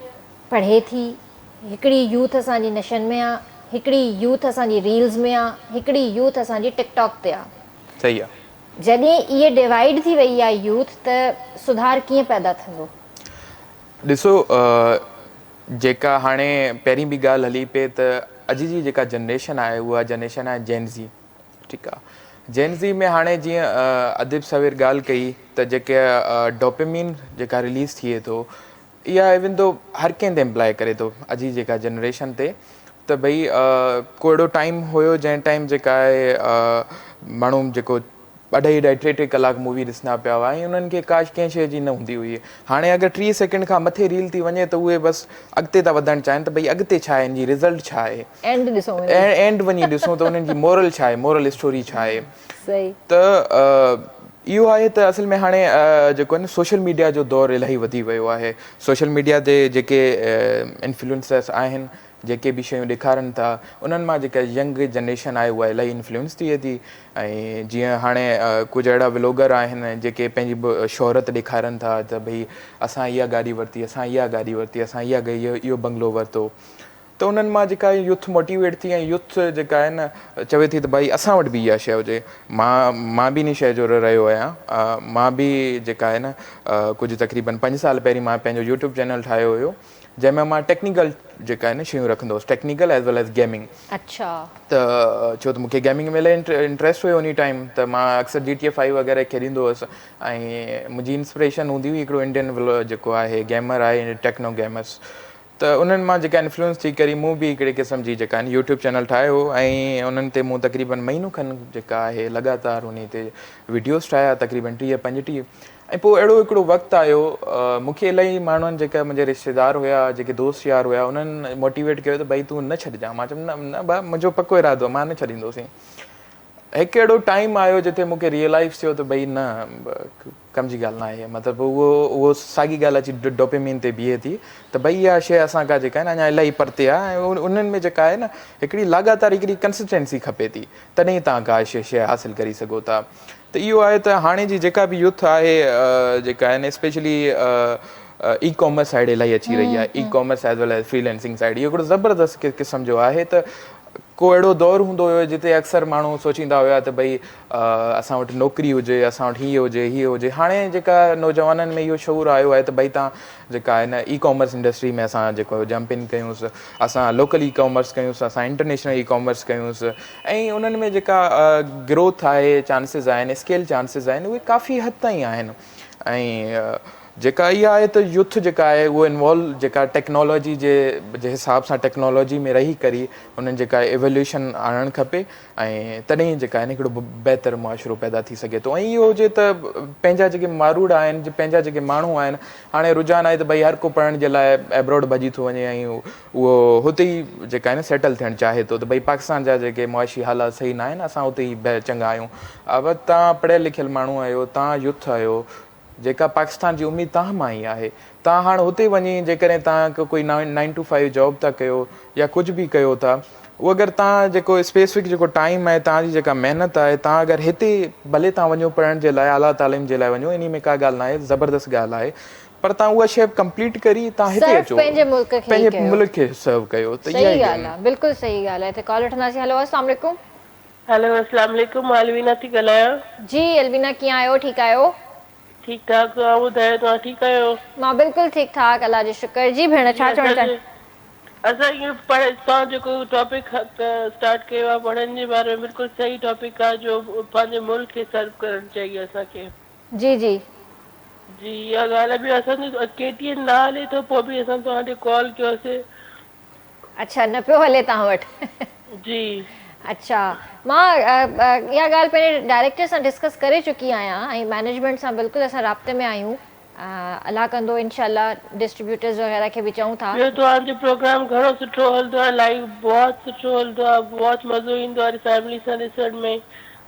پڙهي ٿي، هڪڙي يوٿ اسان جي نشن ۾ آ، هڪڙي يوٿ اسان جي ريلز ۾ آ، هڪڙي يوٿ اسان جي ٽڪ ٽاڪ تي آ. صحيح آ. جڏهن اهي ڊوائيڊ ٿي وئي آ يوٿ ته سڌار ڪيئن پيدا ٿيندو؟ ڏسو جيڪا هاڻي پهرين به ڳالهه هلي پئي ته اڄ جي جيڪا جنريشن آهي اها جنريشن آهي جين زي ٺيڪ آ. جين زي ۾ هاڻي جيئن اديب سوير ڳالهه ڪئي ته جيڪي ڊوپيمين جيڪا رليز ٿئي ٿو اها ايون دو هر ڪنهن تي امپلائي ڪري ٿو اڄ جي جيڪا جنريشن تي ته ڀئي ڪو اهڙو ٽائيم هيو جنهن ٽائيم جيڪا آهي ماڻهو جيڪو اڍائي اڍائي ٽي ٽي ڪلاڪ مووي ڏسندا پيا هئا ۽ انهن کي ڪا ڪنهن شيء جي نه هوندي هئي هاڻي اگر 30 سيڪنڊ کان مٿي ريل ٿي وڃي ته اهي بس اڳتي ٿا وڌڻ چاهين ته ڀئي اڳتي ڇا آهي ان جي رزلٽ ڇا آهي اينڊ ڏسون وڃي اينڊ وڃي ڏسون ته انهن جي مورل ڇا آهي مورل اسٽوري ڇا آهي صحيح ته اهو آهي ته اصل ۾ هاڻي جيڪو آهي نه سوشل ميڊيا جو دور الاهي وڌي ويو آهي سوشل ميڊيا تي جيڪي انفلوئنسرس آهن جيڪي به شيون ڏيکارن ٿا انهن مان جيڪا ينگ جنريشن آهي اها الاهي انفلوئنس ٿئي ٿي ۽ جيئن هاڻي ڪجهه اهڙا ولوگر آهن جيڪي پنهنجي به شهرت ڏيکارن ٿا ته ڀئي اسان اها گاڏي ورتي اسان اها گاڏي ورتي اسان اها اهو بنگلو ورتو ته انهن مان جيڪا يوٿ موٽيويٽ ٿي ۽ يوٿ جيڪا آهي نه چوي ٿي ته ڀائي اسان وٽ به اها شيء هجي مان مان به ان شيء جو رهيو آهيان مان به جيڪا آهي نه ڪجهه تقريبن پنج سال پهرين مان پنهنجو يوٽيوب چينل ٺاهيو هيو جنهن ۾ مان ٽيڪنيڪل جيڪا آهن شيون رکندو هوس technical as well as gaming. اڇا. ته ڇو ته مونکي گيمنگ ۾ الاهي انٽريسٽ هيو انهي ٽائيم ته مان اڪثر جي ٽي اي فائيو وغيره کيڏيندو هوس ۽ منهنجي انسپريشن هوندي هئي هڪڙو انڊين جيڪو آهي گيمر آهي ٽيڪنو گيمرس ته انهن مان جيڪا انفلوئنس ٿي ڪري مون به هڪڙي قسم جي جيڪا آهي يوٽيوب چينل ٺاهيو ۽ انهن تي مون تقريبن مهينو کن جيڪا آهي لڳاتار انهي تي وڊيوز ٺاهيا تقريبن 30 35 ۽ پوء اهڙو هڪڙو وقت آيو مون کي الاهي ماڻهن جيڪا منهنجا رشتيدار هيا جيڪي دوست يار هيا انهن موٽيويٽ ڪيو ته ڀائي تون نه ڇڏجان مان چيم نه نه ڀاء منهنجو پڪو ارادو آهي مان نه ڇڏيندوسين هڪ اهڙو ٽائيم آيو جتي مون کي ريئلائز ٿيو ته ڀائي نه ڪم جي ڳالهه نه آهي مطلب اهو اهو ساڳي ڳالهه اچي ڊوپيمين تي بيهي ٿي ته ڀائي اها شيء اسان کان جيڪا آهي نه اڃا الاهي پرتي آهي ۽ انهن ۾ جيڪا آهي نه هڪڙي لاڳاتار هڪڙي ڪنسسٽنسي کپي ٿي تڏهن توهان ڪا شيء شيء حاصل ڪري سگهو ٿا ته اهو آهي ته هاڻي جي جيڪا به يوٿ آهي جيڪا آهي نه اسپيشلي اي ڪامرس سائيڊ الاهي اچي رهي آهي e commerce as well as freelancing side اهو هڪڙو زبردست قسم جو آهي ته ڪو اهڙو دور هوندو هيو جتي اڪثر ماڻهو سوچيندا هيا ته ڀئي اسان وٽ نوڪري هجي اسان وٽ هي هجي هي هجي هاڻي جيڪا نوجوانن ۾ اهو شعور آيو آهي ته ڀئي تان جيڪا آهي نه اي ڪامرس انڊسٽري ۾ اسان جيڪو جمپ ان ڪيونس اسان لوڪل اي ڪامرس ڪيونس اسان انٽرنيشنل اي ڪامرس ڪيونس ۽ انهن ۾ جيڪا گروٿ آهي چانسز آهن اسڪيل چانسز آهن اهي ڪافي حد تائين آهن ۽ جيڪا اها آهي ته يوٿ جيڪا آهي اهو انوالو جيڪا ٽيڪنالاجي جي جي حساب سان ٽيڪنالاجي ۾ رهي ڪري انهن جيڪا ايوليوشن آڻڻ کپي ۽ تڏهن جيڪا آهي هڪڙو بهتر معاشرو پيدا ٿي سگهي ٿو ۽ اهو هجي ته پنهنجا جيڪي ماروئڙا آهن پنهنجا جيڪي ماڻهو آهن هاڻي رجحان آهي ته ڀئي هر ڪو پڙهڻ جي لاء ابراڊ ڀڄي ٿو وڃي ۽ اهو هتي ئي جيڪا آهي نه سيٽل ٿيڻ چاهي ٿو ته ڀئي پاڪستان جا جيڪي معاشي حالات صحيح نه آهن اسان اتي ئي چڱا آهيون ابا توهان پڙهيل لکيل ماڻهو آهيو توهان يوٿ آهيو جيڪا پاڪستان جي اميد توهان مان ئي آهي توهان هاڻ هتي وڃي جيڪڏهن توهان ڪوئي نائن ٽو فائيو جاب ٿا ڪيو يا ڪجهه به ڪيو ٿا اهو اگر توهان جيڪو اسپيسفڪ جيڪو ٽائيم آهي توهان جي جيڪا محنت آهي توهان اگر هتي ڀلي توهان وڃو پڙهڻ جي لاء اعليٰ تعليم جي لاء وڃو انهي ۾ ڪا ڳالهه ناهي زبردست ڳالهه آهي پر توهان اها شيء ڪمپليٽ ڪري توهان هتي سرو اچو پنهنجي ملڪ کي ئي پنهنجي ڪيو. ملڪ کي سرو ڪيو ته اها صحيح ئي ڳالهه آ بلڪل صحيح ڳالهه آ هتي ڪال وٺنداسين هلو السلام عليڪم. هلو اسلام عليڪم مان الوينا ٿي ڳالهايان. جي الوينا ڪيئن آهيو ٺيڪ آهيو. ٺيڪ ٺاڪ توهان ٻڌايو توهان ٺيڪ آهيو. مان بلڪل ٺيڪ ٺاڪ الله جو شڪر جي ڀيڻ جي ڇا چوڻ اسان چاهين. جي اسان اهو پڙهه توهان جيڪو ٽاپڪ اسٽارٽ ڪيو آهي پڙهڻ جي باري ۾ بلڪل صحيح ٽاپڪ آهي جو پنهنجي ملڪ کي سرو ڪرڻ چاهيي اسان کي. جي جي. جي اها ڳالهه آهي ٻيو اسان جو ڪي ٽي اين نه هلي ٿو پوء به اسان توهان ڏي ڪال ڪيوسي. اڇا نه پيو هلي توهان وٽ. جي. اڇا مان اها ڳالهه پنهنجي ڊائريڪٽر سان ڊسڪس ڪري چڪي آهيان ۽ مئنيجمينٽ سان بلڪل اسان رابطي ۾ آهيون الله ڪندو انشاء الله ڊسٽريبيوٽرز وغيره کي به چئون ٿا. ٻيو توهان جو پروگرام گهڻو سٺو هلندو آهي لائيو بهت سٺو هلندو آهي بهت مزو ايندو آهي فيملي سان ڏسڻ ۾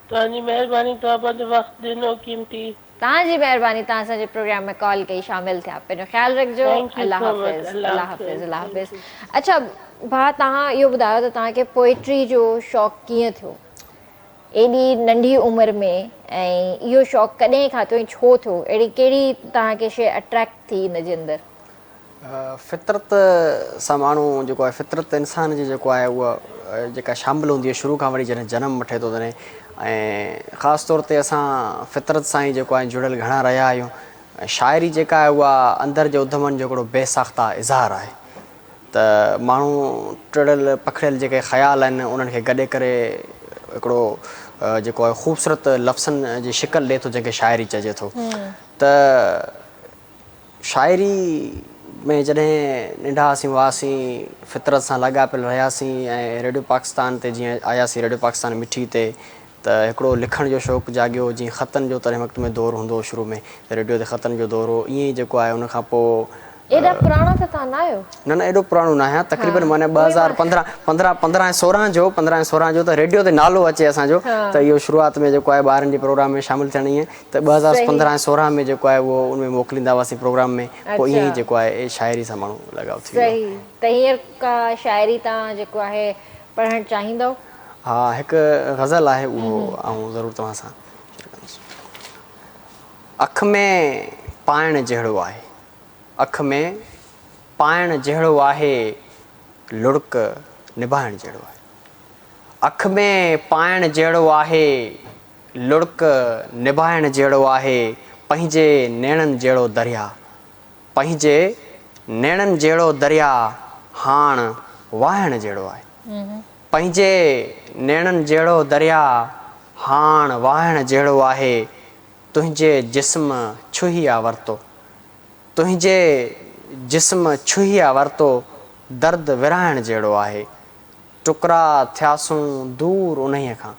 توهان جي مهرباني توهان پنهنجو وقت ڏنو قيمتي. توهان جي مهرباني توهان اسان جي پروگرام ۾ ڪال ڪئي شامل ٿيا پنهنجو خيال رکجو Thank you Allah so much Hafiz Allah Allah Hafiz Hafiz Allah Thank Hafiz you. اڇا ڀاء توهان اهو ٻڌايو ته توهان کي پوئٽري جو شوق ڪيئن ٿيو ايڏي ننڍي عمر ۾ ۽ اهو شوق ڪڏهن کان ٿيو ۽ ڇو ٿيو اهڙي ڪهڙي توهان کي شيء اٽريڪٽ ٿي ان جي اندر. فطرت سان ماڻهو جيڪو آهي فطرت انسان جي جيڪو آهي اها جيڪا شامل هوندي آهي شروع کان وٺي جڏهن جنم وٺي ٿو تڏهن ۽ خاص طور تي اسان فطرت سان ئي جيڪو آهي جڙيل گهڻا رهيا آهيون ۽ شاعري جيڪا آهي اها اندر جي اڌمن جو هڪڙو بي ساخته اظهار آهي ته ماڻهو ٽڙيل پکڙيل جيڪي خيال آهن انهن کي گڏي ڪري هڪڙو جيڪو آهي خوبصورت لفظن جي شڪل ڏئي ٿو جنهن کي شاعري چئجي ٿو ته شاعري ۾ جڏهن ننڍا اسين هئاسين فطرت سان لاڳاپيل رهياسين ۽ ريڊيو پاڪستان تي جيئن آياسين ريڊيو پاڪستان مٺي تي ته هڪڙو لکڻ جو شوق جاڳيو جيئن خطن جو تڏهن وقت ۾ دور هوندو هو شروع ۾ ته ريڊيو تي خطن جو دور هو ائين ئي جيڪو آهي ان کان پوء ايڏا پراڻا ته توهان نه آهيو. نه نه ايڏو پراڻو نه آهيان تقريبن معنيٰ 2015 15 15 ۽ 16 جو 15 ۽ 16 جو ته ريڊيو تي نالو اچي اسان جو ته اهو شروعات ۾ جيڪو آهي ٻارن جي پروگرام ۾ شامل ٿيڻ ائين ته 2015 ۽ 16 ۾ جيڪو آهي اهو ان ۾ موڪليندا هئاسين پروگرام ۾ پوء ائين ئي جيڪو آهي شاعري سان ماڻهو لڳاء ٿي ويو. صحيح ته هينئر ڪا شاعري توهان جيڪو آهي پڙهڻ چاهيندؤ؟ ها هڪ غزل آهي اهو آئون ضرور توهان سان شيئر ڪندس. اک ۾ پائڻ جهڙو آهي. اک ۾ پائڻ جهڙو آهي لڙڪ نڀائڻ جهڙو آهي. اک ۾ پائڻ جهڙو آهي لڙڪ نڀائڻ جهڙو آهي پنهنجي نيڻن جهڙو درياء پنهنجي نيڻن جهڙو درياء هاڻ واهڻ جهڙو آهي. پنهنجي نيڻن جهڙو درياء هاڻ واهڻ جهڙو آهي تنهنجي جسم ڇهي آ ورتو تنهنجي جسم ڇهي آ ورتو درد ورهائڻ جهڙو آهي ٽڪرا ٿياسون دور انهيء کان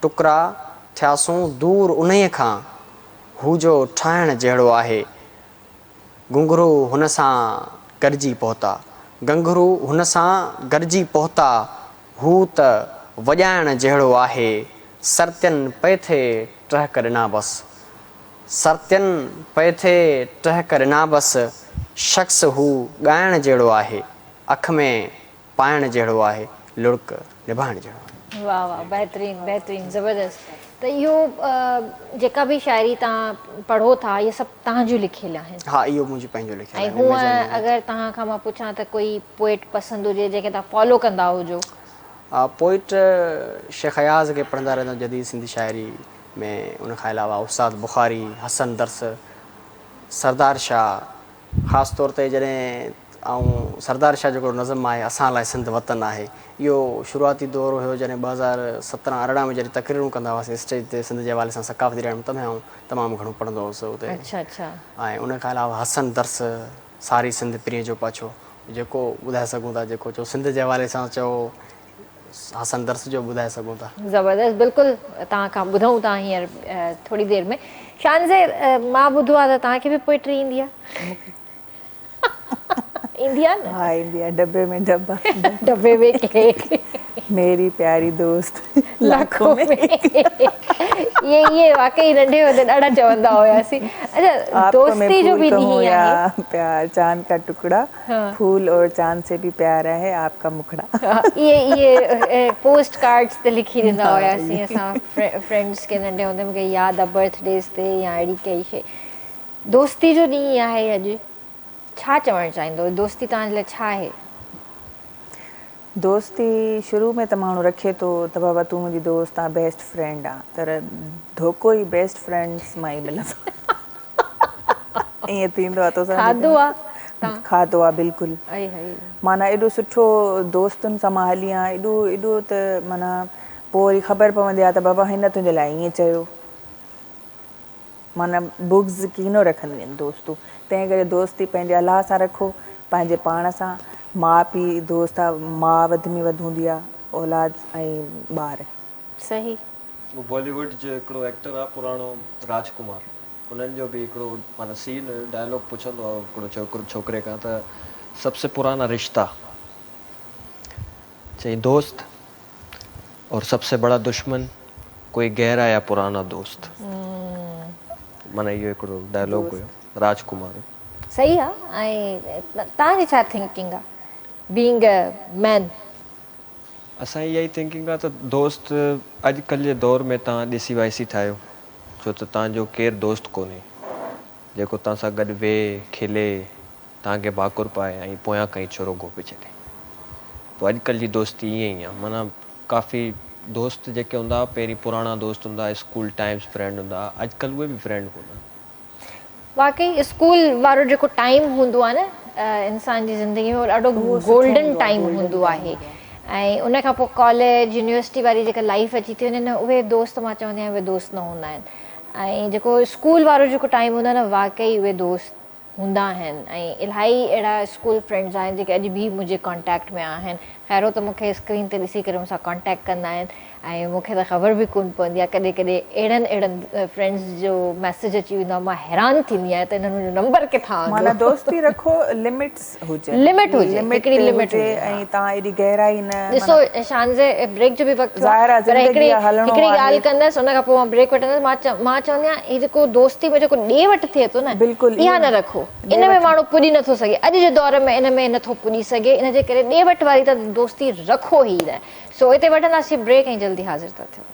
ٽڪرا ٿياسون دور انهيء کان هو جو ٺاهڻ جهڙو آهي گهنگهرو هن سان گڏجي پهتا. گهنگهرو هن سان گڏجي پهتا، هو ته وڄائڻ جهڙو آهي. سرتين پئي ٿي ٽهڪ ڏنا بس. سرتين پئي ٿي ٽهڪ ڏنا بس، شخص هو ڳائڻ جهڙو آهي. اک ۾ پائڻ جهڙو آهي، لڙڪ نڀائڻ جهڙو آهي. واھ واھ بهترين بهترين زبردست ته اهو جيڪا به شاعري توهان پڙهو ٿا اهي سڀ توهان جون لکيل آهن. ها اهو منهنجو پنهنجو لکيل ۽ آهن هونء اگر توهان کان مان پڇان ته ڪوئي پوئٽ پسند هجي جنهن کي توهان فالو ڪندا هجو. پوئٽ شيخ اياز کي پڙهندا رهندا آهيون جديد سنڌي شاعري ۾ ان کان علاوه استاد بخاري، حسن درس، سردار شاهه خاص طور تي جڏهن آئون سردار شاهه جو هڪڙو نظم آهي اسان لاء سنڌ وطن آهي اهو شروعاتي دور هيو جڏهن 2017 18 ۾ جڏهن تقريرون ڪندا هئاسين اسٽيج تي سنڌ جي حوالي سان ثقافتي ڏهاڙن ۾ تڏهن آئون تمام گهڻو پڙهندو هوس اتي اڇا اڇا. ۽ ان کان علاوه حسن درس ساري سنڌ پرينء جو پاڇو جيڪو ٻڌائي سگهون ٿا جيڪو چئو سنڌ جي حوالي سان چئو حسن درس جو ٻڌائي سگهون ٿا. زبردست بلڪل توهان کان ٻڌون ٿا هينئر ٿوري دير ۾ شانزيب مان ٻڌو آهي ته توهان کي به پوئٽري ايندي آهي ايندي آهي نه ها ايندي آهي ڊبي ۾ ڊبا ڊبي ۾ ڪيڪ ميري پياري دوست لاکون ۾ اهي اهي واقعي ننڍي هوندي ڏاڍا چوندا هياسين اڇا دوستي جو به ڏينهن آهي پيار چاند ڪا ٽڪڙا ڦول اور چاند سي ڀي پيارا هي آپ ڪا مکڙا. اهي اهي پوسٽ ڪارڊس تي لکي ڏيندا هياسين اسان فرينڊس کي ننڍي هوندي مونکي ياد آ برٿ ڊيز تي يا اهڙي ڪائي شي. دوستي جو ڏينهن آهي اڄ ڇا چوڻ چاهيندو دوستي توهان جي لاء ڇا آهي؟ دوستي شروع ۾ ته ماڻهو رکي ٿو ته بابا تون منهنجي دوست آن بيسٽ فرينڊ آن پر ڌوڪو ئي بيسٽ فرينڊس مان ئي ملندو آ ائين ٿيندو آ توسان کاڌو آ تان کاڌو آ بلڪل معنيٰ ايڏو سٺو دوستن سان مان هلي آن ايڏو ايڏو ته معنيٰ پوء وري خبر پوندي آ ته بابا هن تنهنجي لاء ائين چيو معنيٰ بغض ڪينو رکنديون آهن دوستون تنهن ڪري دوستي پنهنجي الله سان رکو پنهنجي پاڻ سان ماء پيء دوست آ ماء وڌ ۾ وڌ هوندي آ اولاد ۽ ٻار. صحيح. هو بالي ووڊ جو هڪڙو ايڪٽر آ پراڻو راج ڪمار انهن جو به هڪڙو معنيٰ سين هيو ڊائلاگ پڇندو آ هڪڙو ڇوڪرو ڇوڪري کان ته سب سي پرانا رشتا چئين دوست اور سب سي بڙا دشمن ڪوئي گهرا يا پرانا دوست معنيٰ اهو هڪڙو ڊائلاگ هيو راج ڪمار جو. صحيح آ ۽ توهان جي ڇا ٿنڪنگ آ بينگ ا مين. اسان جي اها ئي ٿنڪنگ آ ته دوست اڄ ڪلهه جي دور ۾ توهان ڏسي وائسي ٺاهيو ڇو ته توهان جو ڪير دوست ڪونهي جيڪو توهان سان گڏ ويهي کلي توهان کي ڀاڪر پائي ۽ پويان کان ئي ڇرو گهوپي ڇڏي. پوء اڄڪلهه جي دوستي ائين ئي آ معنيٰ ڪافي دوست جيڪي هوندا ها پهرين پراڻا دوست هوندا ها اسڪول ٽائيمز فرينڊ هوندا ها اڄڪلهه اهي به فرينڊ ڪونه آهن. واقعي اسڪول وارو جيڪو ٽائيم هوندو آ نه انسان جي زندگي ۾ اهو ڏاڍو گولڊن ٽائيم هوندو آهي ۽ ان کان پوء ڪاليج يونيورسٽي واري جيڪا لائيف اچي ٿي وڃي نه اهي دوست مان چوندي آهيان اهي دوست نه هوندا آهن ۽ جيڪو اسڪول وارو جيڪو ٽائيم هوندو آهي نه واقعي اهي دوست هوندا آهن ۽ الاهي اهڙا اسڪول فرينڊز آهن جيڪي اڄ به منهنجي ڪانٽيڪٽ ۾ آهن خير هو ته مون کي اسڪرين تي ڏسي ڪري مون سان ڪانٽيڪٽ ڪندا آهن ۽ مون کي ته خبر به ڪونه پوندي آهي ڪڏهن ڪڏهن اهڙن اهڙن فرينڊز جو ميسيج اچي ويندو آهي مان حيران ٿيندي آهيان ته انهن منهنجو نمبر ڪٿان آندو. معنيٰ دوستي رکو لمٽس هجن. لمٽ هجي هڪڙي لمٽ هجي ۽ توهان ايڏي گهرائي نه ڏسو شانزي بريڪ جو به وقت ٿيو آهي پر هڪڙي هڪڙي ڳالهه ڪندس ان کان پوء مان بريڪ وٺندس مان مان چوندي آهيان هي جيڪو دوستي ۾ جيڪو ڏي وٺ ٿئي ٿو نه اها نه رکو ان ۾ ماڻهو پڄي نٿو سگهي اڄ جي دور ۾ ان ۾ نٿو پڄي سگهي ان جي ڪري ڏي وٺ واري ته دوستي رکو ئي نه سو اتي وٺنداسين بريڪ ۽ جلدي حاضر ٿا ٿيون.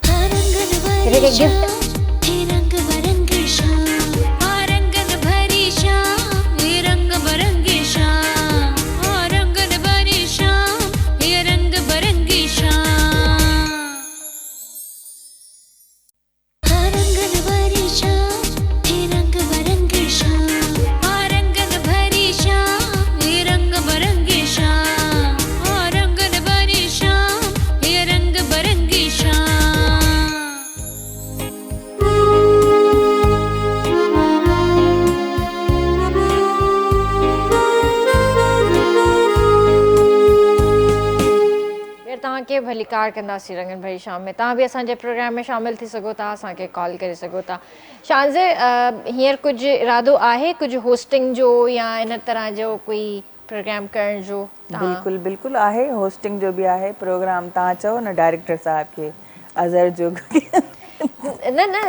ٻيهر توهان کي ڀليڪار ڪنداسين رنگن ڀري شام ۾ توهان به اسان جي پروگرام ۾ شامل ٿي سگهو ٿا اسان کي ڪال ڪري سگهو ٿا شانزي هينئر ڪجهه ارادو آهي ڪجهه هوسٽنگ جو يا ان طرح جو ڪوئي پروگرام ڪرڻ جو توهان. بلڪل بلڪل آهي هوسٽنگ جو به آهي پروگرام توهان چئو نه ڊائريڪٽر صاحب کي اظهر جو نه نه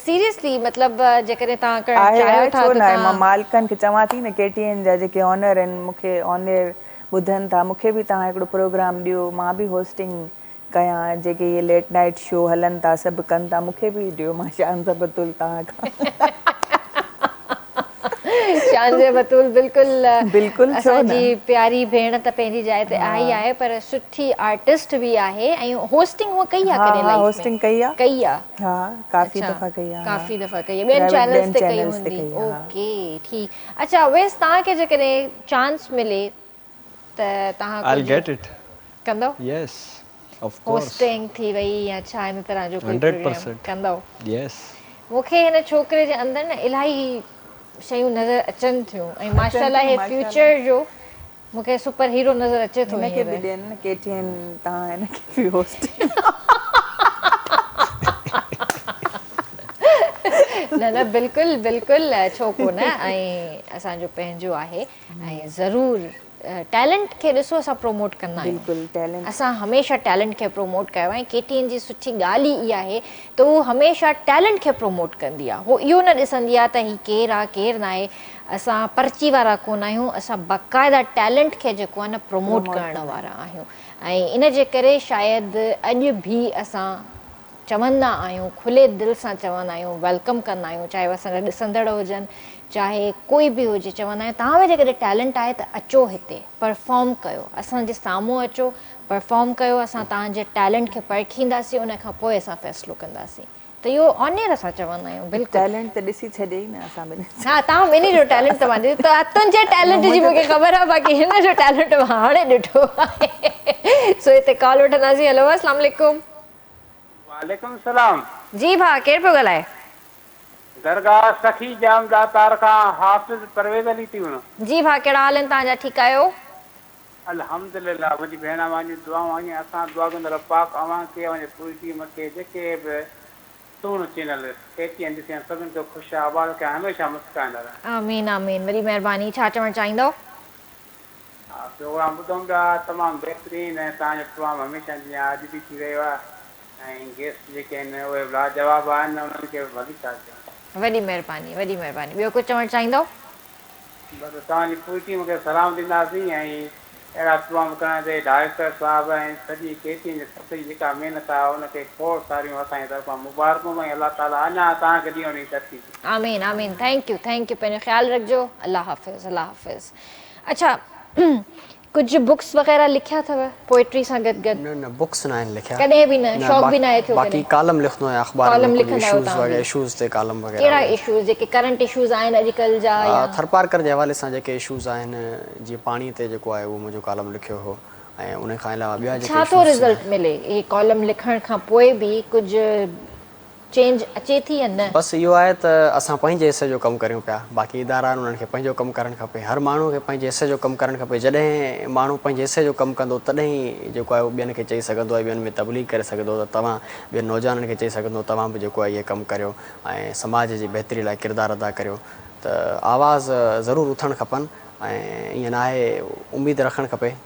سيريسلي مطلب جيڪڏهن توهان ڪرڻ چاهيو ٿا ته آهي مان مالڪن کي چوان ٿي نه ڪي ٽي اين جا جيڪي آنر آهن مون کي آن ايئر ٻڌن ٿا مون کي به توهان هڪڙو پروگرام ڏيو مان به هوسٽنگ ڪيان جيڪي اهي ليٽ نائيٽ شو هلن ٿا سڀ ڪن ٿا مون کي به ڏيو مان شانزه بتول توهان کان. شانزه بتول بلڪل بلڪل ڇو اسان نه. جي پياري ڀيڻ ته پنهنجي جاء تي آهي ئي آهي پر سٺي آرٽسٽ به آهي ۽ هوسٽنگ هونء ڪئي آهي ها ڪڏهن ها لائيف ۾ هوسٽنگ ڪئي آ ڪئي آ ها ڪافي اڇا دفعا ڪئي آ ها ڪافي دفعا ڪئي آ ٻين پرائيويٽ چينلز ٻين تي ڪئي چينلز تي هوندي ڪئي آ ها. اوڪي ٺيڪ اڇا اويس توهان کي جيڪڏهن چانس ملي ته توهان I'll ڪجهه get it. ڪندؤ؟ Yes, of course. Hosting ٿي وئي يا ڇا ان طرح جو ڪوئي پروگرام 100%. ڪندؤ؟ Yes. مون کي هن ڇوڪري جي اندر نه الاهي شيون نظر اچن ٿيون ۽ اچن ماشاء الله ٿيون هي ماشاء الله. فيوچر جو مون کي سپر هيرو نظر اچي ٿو هن کي به هينئر. ڏين نه ڪي ٽي اين تان هن کي به هوسٽنگ. نه نه بلڪل بلڪل ڇو ڪونه ۽ اسان جو پنهنجو آهي ۽ ضرور ٽيلنٽ کي ڏسو اسان پروموٽ ڪندا آهيون بلڪل ٽيلنٽ اسان هميشه ٽيلنٽ کي پروموٽ ڪيو آهي ۽ ڪي ٽي اين جي سٺي ڳالهه ئي اها آهي ته هو هميشه ٽيلنٽ کي پروموٽ ڪندي آهي هو اهو نه ڏسندي آهي ته هي ڪير آهي ڪير ناهي اسان پرچي وارا ڪونه آهيون اسان باقاعده ٽيلنٽ کي جيڪو آهي نه پروموٽ پروموٽ ڪرڻ ڪندا وارا آهيون ۽ ان جي ڪري شايد اڄ به اسان چوندا آهيون کلي دل سان چوندا آهيون welcome ڪندا آهيون چاهي اهي اسان جا ڏسندڙ هجن چاهي ڪوئي به هجي چوندا آهيون توهان ۾ جيڪڏهن ٽيلنٽ آهي ته اچو هتي پرفارم ڪيو اسان جي سامهون اچو پرفارم ڪيو اسان توهان جي ٽيلنٽ کي پرکينداسين ان کان پوء اسان فيصلو ڪنداسين ته اهو آن ايئر اسان چوندا آهيون بلڪل. ٽيلنٽ ته ڏسي ڇڏي ئي نه اسان ٻنهي جو. ها توهان ٻنهي جو ٽيلنٽ ته مان ڏسي تنهنجي ٽيلنٽ جي مونکي خبر آهي باقي هن جو ٽيلنٽ مان هاڻي ڏٺو آهي سو هتي ڪال وٺنداسين هيلو اسلام عليڪم. وعليڪم السلام. جي ڀاء ڪير پيو ڳالهائي. درگاهه سخي ڄام ڏاتار کان حافظ پرويز علي تيوڻ. جي ڀاء ڪهڙا حال آهن توهان جا ٺيڪ آهيو. الحمدلله منهنجي ڀيڻ اوهان جون دعائون آهن اسان دعا ڪندڙ پاڪ اوهان کي اوهان جي پوري ٽيم کي جيڪي به سهڻو چينل ڪي ٽي اين ڏسي سڀن کي خوش آباد ڪري هميشه مسڪرائيندا رهن. آمين آمين وڏي مهرباني ڇا چوڻ چاهيندؤ. ها پروگرام ٻڌون پيا تمام بهترين ۽ توهان جو پروگرام هميشه جيان اڄ به ٿي رهيو آهي ۽ گيسٽ جيڪي آهن اهي به لاجواب آهن انهن کي به ڀليڪار چوان. وڏي مهرباني وڏي مهرباني ٻيو ڪجهه چوڻ چاهيندؤ. بس توهان جي پوري ٽيم کي سلام ڏينداسين ۽ اهڙا پروگرام ڪرڻ تي ڊائريڪٽر صاحب ۽ سڄي ڪي ٽي اين جي سٿ جي جيڪا محنت آهي ان کي کوڙ ساريون اسان جي طرفان مبارڪون ۽ الله تعالي اڃا توهان کي ڏينهون ڏينهن ترقي ڏي. آمين آمين thank you thank you پنهنجو خيال رکجو الله حافظ الله حافظ اڇا ڪجهه بڪس وغيره لکيا اٿو پوئٽري سان گڏ گڏ؟ نه نه بڪس ناهن لکيا. ڪڏهن به نه شوق به ناهي ٿيو باقي ڪڏهن؟ ڪالم لکندو آهيان اخبار ۾ ڪالم ڪجهه لکندا آهيو اشوز توهان وغيره به اشوز تي ڪالم وغيره ڪهڙا اهي. اشوز جيڪي ڪرنٽ اشوز آهن اڄڪلهه جا يا؟ ٿرپارڪر جي حوالي سان جيڪي اشوز آهن جيئن پاڻي تي جيڪو آهي اهو منهنجو ڪالم لکيو هو ۽ ان کان علاوه ٻيا جيڪي ڇا ٿو رزلٽ ملي هي ڪالم لکڻ کان پوء به ڪجهه چينج اچي ٿي يا نه؟ بس اهو آهي ته اسان پنهنجي حصي جو ڪم ڪريون پيا باقي ادارا آهن انهن کي پنهنجو ڪم ڪرڻ کپي هر ماڻهو کي پنهنجي حصي جو ڪم ڪرڻ کپي جڏهن ماڻهو پنهنجي حصي جو ڪم ڪندو تڏهن ئي جيڪو آهي اهو ٻين کي چئي سگهندو ۽ ٻين ۾ تبليغ ڪري سگهندو ته توهان ٻين نوجوانن کي چئي سگهندو توهان به جيڪو آهي اهي ڪم ڪريو ۽ سماج جي بهتري لاء ڪردار ادا ڪريو ته آواز ضرور اٿڻ کپن ۽ ائين ناهي اميد رکڻ کپي.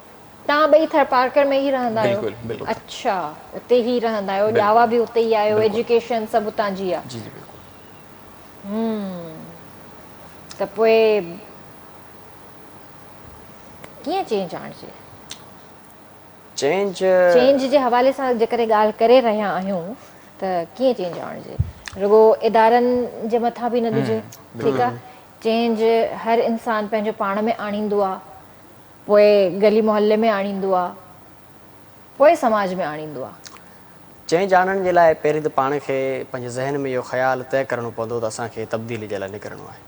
توهان ٻئي ٿرپارڪر ۾ ئي رهندا آهيو؟ بلڪل بلڪل. اڇا اتي ئي رهندا آهيو ڄاوا به اتي ئي آهيو ايجوڪيشن سڀ اتان جي آ. جي جي بلڪل. هم ته پوء ڪيئن چينج آڻجي؟ چينج. چينج جي حوالي سان جيڪڏهن ڳالهه ڪري رهيا آهيون ته ڪيئن چينج آڻجي؟ رڳو ادارن جي مٿان به نه ڏجي ٺيڪ آ چينج هر انسان پنهنجو پاڻ ۾ آڻيندو آ پوء گلي محلي ۾ آڻيندو آ، پوء سماج ۾ آڻيندو آ. چينج آڻڻ جي لاء پهرين ته پاڻ کي پنهنجي ذهن ۾ اهو خيال طئي ڪرڻو پوندو ته اسان کي تبديلي جي لاء نڪرڻو آهي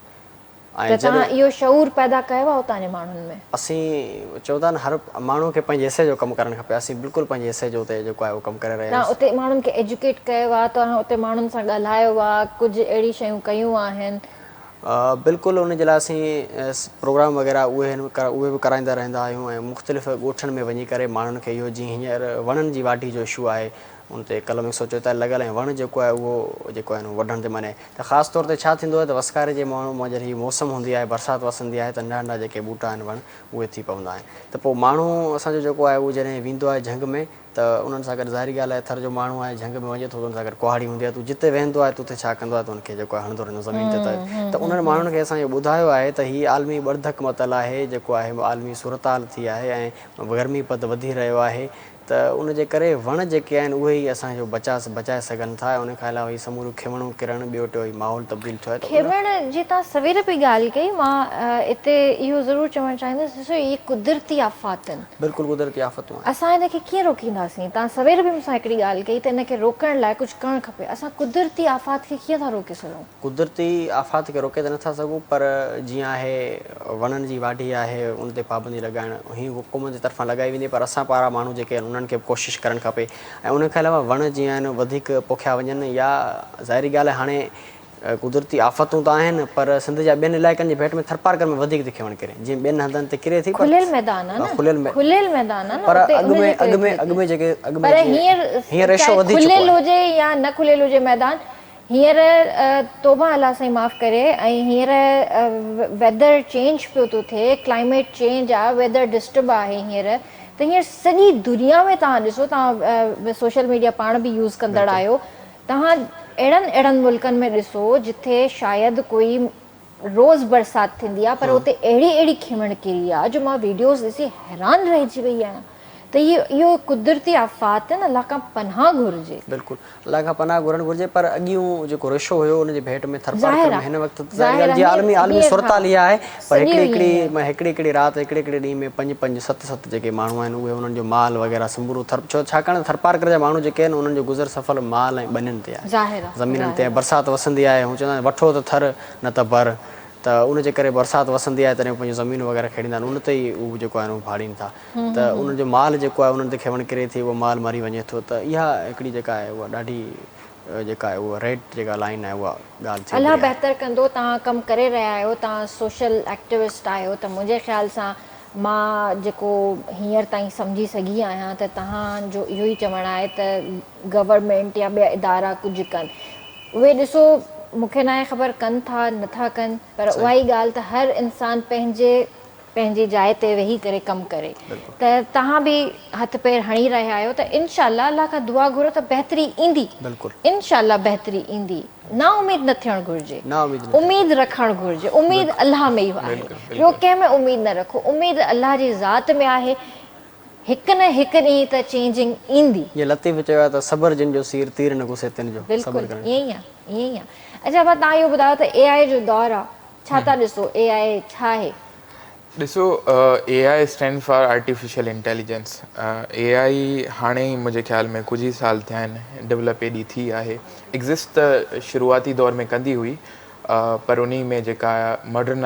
۽ ته توهان جڏهن. اهو شعور پيدا ڪيو آ اتان جي ماڻهن ۾؟ اسين چئون ٿا نه هر ماڻهو کي پنهنجي حصي جو ڪم ڪرڻ کپي اسين بلڪل پنهنجي حصي جو اتي جيڪو آهي اهو ڪم ڪري رهيا توهان آهيون. اتي ماڻهن کي ايجوڪيٽ ڪيو آ، توهان اتي ماڻهن سان ڳالهايو آ، ڪجهه اهڙي شيون ڪيون آهن؟ بلڪل ان جي لاء اسين پروگرام وغيره اهي اهي به ڪرائيندا رهندا آهيون ۽ مختلف ڳوٺن ۾ وڃي ڪري ماڻهن کي اهو جيئن هينئر وڻن جي واڍي جو اشو آهي ان تي قلم هڪ سو چويتاليهه لڳل ۽ وڻ جيڪو آهي اهو جيڪو آهي وڍڻ تي معني ته خاص طور تي ڇا ٿيندو آهي ته وسڪاري جي ماڻهو جڏهن هي موسم هوندي آهي برسات وسندي آهي ته ننڍا ننڍا جيڪي ٻوٽا آهن وڻ اهي ٿي پوندا آهن ته پوء ماڻهو اسان جو جيڪو آهي اهو جڏهن ويندو آهي جهنگ ۾ ته انهن سان گڏ ظاهري ڳالهه آهي ٿر جو ماڻهو آهي جهنگ ۾ وڃي ٿو ته ان سان گڏ ڪهاڙي هوندي آهي ته هو جتي ويهندو آهي ته اتي ڇا ڪندو آهي ته ان کي جيڪو آهي هڻندو رهندو زمين تي ته ته انهن ماڻهن کي اسان اهو ٻڌايو آهي ته هي عالمي ٻڙڌڪ متل آهي جيڪو آهي عالمي صورتحال ٿي آهي ۽ گرمي پد وڌي رهيو آهي ته ان جي ڪري وڻ جيڪي آهن اهي ئي اسان جو بچاء بچائي سگهن ٿا ۽ ان کان علاوه هي سموريون کيوڻون ڪرڻ ٻيو ٽيو هي ماحول تبديل ٿيو آهي ته ان. کيوڻ جي تان سوير پئي ڳالهه ڪئي مان اتي اهو ضرور چوڻ چاهيندس ڏسو اهي قدرتي آفات آهن. بلڪل قدرتي آفتون آهن. اسان ان کي ڪيئن روڪينداسين؟ توهان سوير به مون سان هڪڙي ڳالهه ڪئي ته ان کي روڪڻ لاء ڪجهه ڪرڻ کپي. اسان قدرتي آفات کي ڪيئن ٿا روڪي سگهون؟ قدرتي آفات کي روڪي ته نٿا سگهون پر جيئن آهي وڻن جي واڍي آهي ان تي پابندي لڳائڻ هي حڪومت جي طرفان لڳائي ويندي پر اسان پارا ماڻهو جيڪي آهن انهن کي به ڪوشش ڪرڻ کپي ۽ ان کان علاوه وڻ جيئن آهن وڌيڪ پوکيا وڃن يا ظاهري ڳالهه آهي هاڻي قدرتي آفتون ته آهن پر سنڌ جا ٻين علائقن جي ڀيٽ ۾ ٿرپارڪر ۾ وڌيڪ ٿي کيوڻ ڪري جيئن ٻين هنڌن تي ڪري ٿي پر کليل ميدان آ نه کليل کليل ميدان آ نه پر اتي اڳ ان ۾ جي اڳ ڪري ۾ ٿئي اڳ ٿي ۾ جيڪي اڳ ۾ پر جيئن هينئر هينئر ريشو چاهي وڌي چڪو کليل آهي. هجي يا نه کليل هجي ميدان هينئر توبه الله سائين معاف ڪري ۽ هينئر ويدر چينج پيو ٿو ٿئي ڪلائميٽ چينج آ ويدر ڊسٽرب آهي هينئر ته هينئر سڄي دنيا ۾ توهان ڏسو توهان سوشل ميڊيا پاڻ به يوز ڪندڙ آهيو توهان اهڙن اهڙن ملڪن ۾ ڏسو جٿي شايد ڪوئي روز برسات ٿيندي آ پر اتي اهڙي اهڙي کيوڻ ڪري آ جو مان ويڊيوز ڏسي حيران رهجي وئي آهيان ته هي اهو قدرتي آفات آهن الله کان پناهه گهرجي. بلڪل الله کان پناهه گهرڻ گهرجي پر اڳيون جيڪو ريشو هيو ان جي ڀيٽ ۾ ٿرپارڪر ظاهر آ ۾ هن وقت ته ظاهري ظاهر ڳالهه آ جي هينئر عالمي عالمي هينئر ها صورتحال اها آهي پر سڄي هڪڙي ائين هڪڙي ئي آ. م هڪڙي هڪڙي رات هڪڙي هڪڙي ڏينهن ۾ پنج پنج ست ست جيڪي ماڻهو آهن اهي انهن جو مال وغيره سمورو ٿر ڇو ڇاڪاڻ ته ٿرپارڪر جا ماڻهو جيڪي آهن انهن جو گذر سفر مال ۽ ٻنين تي آهي ظاهر آ زمينن تي ظاهر ۽ آ. برسات وسندي آهي هو چوندا آهن وٺو ته ٿر نه ته بر ته ان جي ڪري برسات وسندي آهي تڏهن هو پنهنجون زمينون وغيره کيڙيندا آهن ان تي ئي هو جيڪو آهن اهو ڀاڙين ٿا ته انهن جو مال جيڪو آهي انهن تي کيوڻ ڪري ٿي اهو مال مري وڃي ٿو ته اها هڪڙي جيڪا آهي اها ڏاڍي جيڪا آهي اها ريڊ جيڪا لائين آهي اها ڳالهه ٿي الله اڀري آهي. بهتر ڪندو توهان ڪم ڪري رهيا آهيو توهان سوشل ايڪٽوسٽ آهيو ته منهنجي خيال سان مان جيڪو هينئر تائين سمجهي سگهي آهيان ته توهان جو اهو ئي چوڻ آهي ته گورنمينٽ يا ٻيا ادارا ڪجهه ڪن اهي ڏسو مون کي ناهي خبر ڪن ٿا نٿا ڪن پر اها ئي ڳالهه ته هر انسان پنهنجي پنهنجي جاء تي ويهي ڪري ڪم ڪري ته توهان به هٿ پير هڻي رهيا آهيو ته انشاء الله الله کان دعا گهرو ته بهتري ايندي انشاء الله بهتري ايندي نا اميد نه ٿيڻ گهرجي اميد رکڻ گهرجي اميد الله ۾ ئي آهي ٻيو ڪنهن ۾ اميد نه رکو اميد الله جي ذات ۾ آهي هڪ نه هڪ ڏينهن ته چينجنگ ايندي. جيئن لطيف چيو آهي ته صبر جن جو سير تير نه گسي تن جو صبر بلڪل ڪرڻ. ائين ئي آ ائين ئي آ اڇا ڀا توهان اهو ٻڌايو ته اي آء جو دور آ ڇا ٿا ڏسو اي آء ڇا آهي؟ ڏسو A I stand for artificial intelligence A I هاڻي ئي منهنجي خيال ۾ ڪجهه ئي سال ٿيا آهن ڊولپ ايڏي ٿي آهي ايگزسٽ ته شروعاتي دور ۾ ڪندي هئي. پر انهي ۾ جيڪا ماڊرن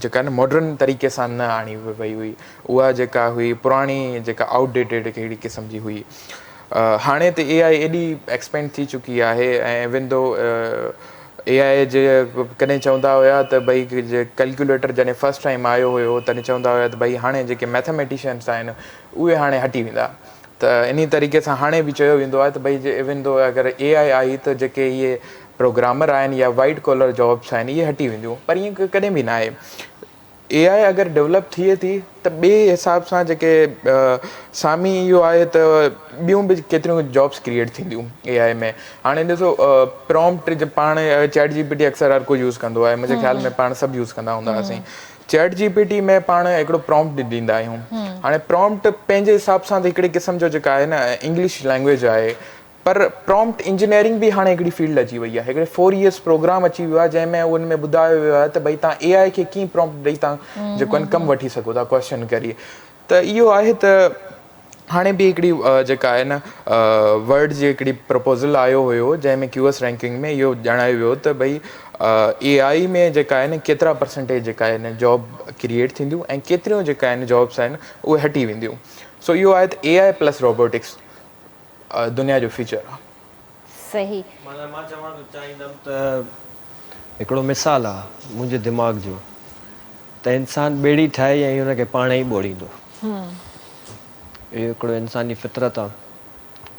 جيڪا نه ماڊرن طريقي سان نه آڻي وئي هئي اها جيڪا هئي پراڻي جيڪا آئوٽ ڊيٽيڊ هڪڙي قسم جي هئي. هاڻي ته اي آء ايڏي ايڪسپينڊ ٿي چڪي آهي ۽ وندو اي آء جي ڪڏهن چوندا هيا ته ڀئي ڪلڪيوليٽر جڏهن فرسٽ ٽائيم آيو هيو تڏهن چوندا هيا ته ڀئي هاڻي جيڪي ميٿاميٽيشنس آهن اهي هاڻي هٽي ويندا ته انهي طريقي سان هاڻي به چيو ويندو آهي ته ڀئي وندو اگر اي آء آئي ته جيڪي اهي پروگرامر آهن يا وائيٽ ڪالر جابس آهن اهي هٽي وينديون پر ائين ڪڏهن به ناهي. اي آء اگر ڊولپ ٿئي ٿي ته ٻئي حساب سان جيڪي سامي اهو آهي ته ٻيون به ڪيتريون جابس ڪريئيٽ ٿينديون اي آء ۾ هاڻي ڏسو پرامپٽ پاڻ چيٽ جي پي ٽي اڪثر هر ڪو يوز ڪندو آهي منهنجي خيال ۾ پاڻ سڀ يوز ڪندا هونداسين چيٽ جي پي ٽي ۾ پاڻ هڪڙو پرامپٽ ڏيندا آهيون هاڻي پرامپٽ پنهنجي حساب سان ته هڪڙي قسم جو جيڪا آهي نه انگلش لينگويج آهي پر پرامپٽ انجنيئرنگ به هاڻي هڪڙي فيلڊ اچي وئي آهي هڪڙي فور ايئرس پروگرام اچي ويو آهي جنهن ۾ ان ۾ ٻڌايو ويو آهي ته ڀئي تان اي آء کي ڪيئن پرامپٽ ڏئي تان جيڪو آهن ڪم وٺي سگهو ٿا ڪويشچن ڪري ته اهو آهي ته هاڻي به هڪڙي جيڪا آهي نه ورڊ جي هڪڙي پروپوزل آيو هيو جنهن ۾ ڪيو ايس رينڪنگ ۾ اهو ڄاڻايو ويو ته ڀئي اي آء ۾ جيڪا آهي نه ڪيترا پرسنٽيج جيڪا آهن جاب ڪريئيٽ ٿينديون ۽ ڪيتريون جيڪا آهن جابس آهن اهي هٽي وينديون سو اهو آهي ته اي آء پلس روبوٽڪس دنيا جو فيوچر آ. صحيح. معنيٰ مان چوڻ ٿو چاهيندم ته هڪڙو مثال آ منهنجي دماغ جو ته انسان ٻيڙي ٺاهي ۽ ان کي پاڻ ئي ٻوڙيندو. اهو هڪڙو انساني فطرت آ.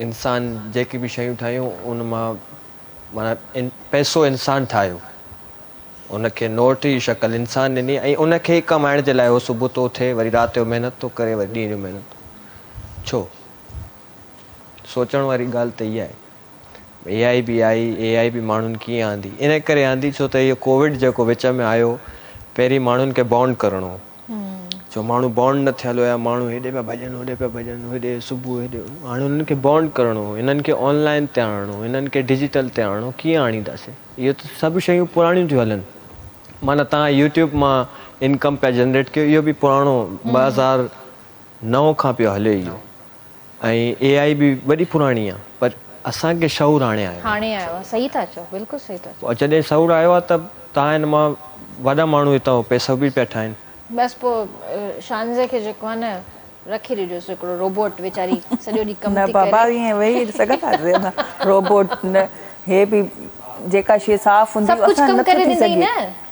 انسان جيڪي به شيون ٺاهيون ان مان معنيٰ پئسو انسان ٺاهيو. ان کي نوٽ جي شڪل انسان ڏني ۽ ان کي ئي ڪمائڻ جي لاء هو صبح ٿو اٿي وري رات جو محنت ٿو ڪري وري ڏينهن جو محنت ٿو ڇو؟ سوچڻ واري ڳالهه ته اها آهي. اي آء به آئي، اي آء به ماڻهن ڪيئن آندي؟ ان ڪري آندي ڇو ته اهو ڪووڊ جيڪو وچ ۾ آيو، پهرين ماڻهن کي بانڊ ڪرڻو هو. ڇو ماڻهو بانڊ نه ٿيل هيا، ماڻهو هيڏي پيا ڀڄن، هوڏي پيا ڀڄن، هيڏي صبح هيڏي هاڻي انهن کي بانڊ ڪرڻو هو، هنن کي آن لائن تي آڻڻو هو، هنن کي ڊجيٽل تي آڻڻو هو، ڪيئن آڻينداسين؟ اهو ته سڀ شيون پراڻيون ٿيون هلن. معنيٰ توهان يوٽيوب مان انڪم پيا جنريٽ ڪيو، اهو به پراڻو 2009 کان پيو هلي اهو ۽ اي آئي به وڏي پراڻي آ پر اسان کي شعور هاڻي آيو آ. هاڻي آيو آ صحيح ٿا چئو بلڪل صحيح ٿا چئو. جڏهن شعور آيو آ ته تان هن مان وڏا ماڻهو هتان پئسو به پيا ٺاهن. بس پو شانزي کي جيڪو آ نه رکي ڏجوس هڪڙو روبوٽ ويچاري سڄو ڏينهن ڪم نه ٿي بابا ڪري. ائين ويهي سگهنداسين اسان روبوٽ نه هي به جيڪا شي صاف هوندي سڀ ڪجهه اسان ڪم نٿو ڪري ٿي ڏيندئي سگهي. نه.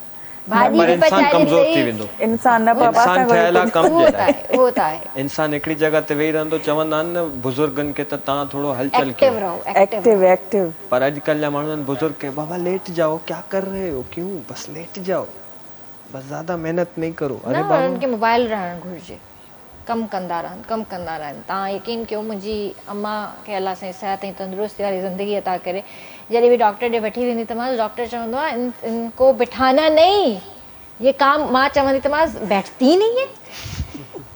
ڀاڄي پر به انسان پچائي ڪمزور ٿي ڏيندئي. ويندو. انسان نه بابا انسان اسان کي ٺهيل آ ڪم اهو جي ته لاء. آهي اهو ته آهي. انسان هڪڙي جڳهه تي ويهي رهندو چوندا آهن نه بزرگن کي ته توهان ٿورو هلچل ايڪٽو ڪيو. رهو ايڪٽو ايڪٽو رهو. ايڪٽو. پر اڄڪلهه جا ماڻهو آهن بزرگ کي بابا ليٽ جائو ڪيا ڪر رهي هو ڪيون بس ليٽ جائو بس زياده محنت نهين ڪرو نه اري انهن بابا. کي موبائل رهڻ گهرجي. ڪم ڪندا رهن ڪم ڪندا رهن توهان يقين ڪيو منهنجي امان کي الله سائين صحت ۽ تندرستي واري زندگي عطا ڪري جڏهن به ڊاڪٽر ڏي وٺي ويندي ته مانس ڊاڪٽر چوندو آهي ان ان ڪو بٺانا نهين يي ڪام مان چوندي ته مانس بيٺتي ئي نهين هي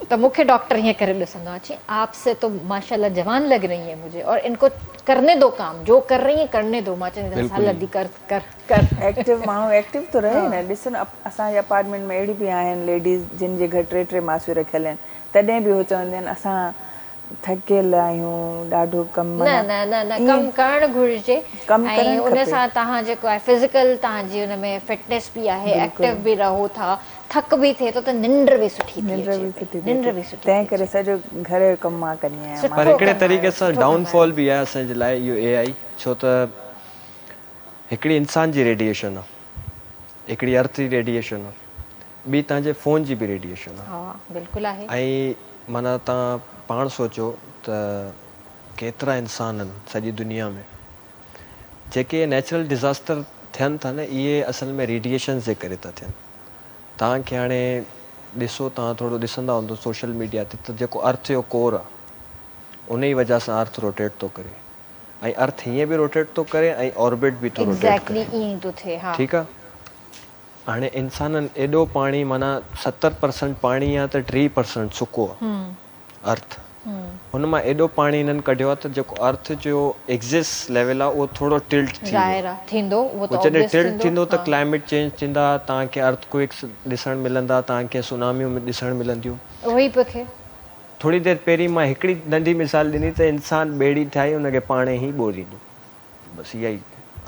ته مون کي ڊاڪٽر ائين ڪري ڏسندو آهي چي آپ سي تو ماشاءالله جوان لگ رهي هي مجهي اور ان ڪو ڪرني دو ڪام جو ڪر رهي هي ڪرني دو مان چوندي اٿس هل ادي ڪر ڪر ڪر. ايڪٽو ماڻهو ايڪٽو ٿو رهي نه ڏس نه اسان جي اپارٽمينٽ ۾ اهڙيون به آهن ليڊيز جن جي گهر ٽي ٽي ماسيون رکيل آهن تڏهن به هو چونديون آهن اسان ٿڪيل آهيون ڏاڍو ڪم نه معنيٰ نه نه نه ائين ڪم ڪرڻ گهرجي ڪم ۽ ڪرڻ ان کپي. سان توهان جيڪو آهي فزيڪل توهان جي ان ۾ فٽنيس به آهي بلڪل ايڪٽو به رهو ٿا ٿڪ به ٿئي ٿو ته ننڊ به سٺي ٿي ننڊ اچي به پئي سٺي ٿي ننڊ اچي به سٺي تنهن ٿي ڪري اچي. سڄو گهر جو ڪم مان ڪندي آهيان سٺو پر مان هڪڙي ڪم طريقي آهيو سان سٺو ڊائون ڪم آهيو. فال به آهي اسان جي لاء اهو اي آئي ڇو ته هڪڙي انسان جي ريڊيئيشن آ هڪڙي ارٿ جي ريڊيئيشن آ ٻي توهان جي فون جي به ريڊيئيشن آ. ها بلڪل آهي. ۽ معنيٰ توهان پاڻ سوچو ته ڪيترا انسان آهن سڄي دنيا ۾ جيڪي نيچرل ڊزاسٽر ٿين ٿا نه اهي اصل ۾ ريڊيئيشنز جي ڪري ٿا ٿين توهان کي هاڻي ڏسو توهان ٿورو ڏسندا هوندو سوشل ميڊيا تي ته جيڪو ارٿ جو ڪور آ ان جي وجه سان ارٿ روٽيٽ ٿو ڪري ۽ ارٿ هيئن به روٽيٽ ٿو ڪري ۽ آربٽ به ٿو روٽيٽ ايگزيڪٽلي ڪري ائين ئي ٿو ٿئي ها. ٺيڪ آ هاڻي انسانن ايڏو پاڻي معنيٰ 70 پرسنٽ پاڻي آ ته 30 پرسنٽ سڪو آ ارٿ ان مان ايڏو پاڻي هنن ڪڍيو آ ته جيڪو ارٿ جو ايگزس ليول آ اهو ٿورو ٽلٽ ٿي ويو ظاهر آ ٿيندو اهو ته اهو جڏهن آبويس ٽلٽ ٿيندو ٿيندو ته ها. ڪلائميٽ چينج ٿيندا توهان کي ارٿ ڪوئڪس ڏسڻ ملندا توهان کي سوناميون ڏسڻ ملنديون. اهو ئي پيو ٿئي. ٿوري دير پهرين مان هڪڙي ننڍي مثال ڏني ته انسان ٻيڙي ٺاهي ان کي پاڻ ئي ٻوڙيندو بس اها ئي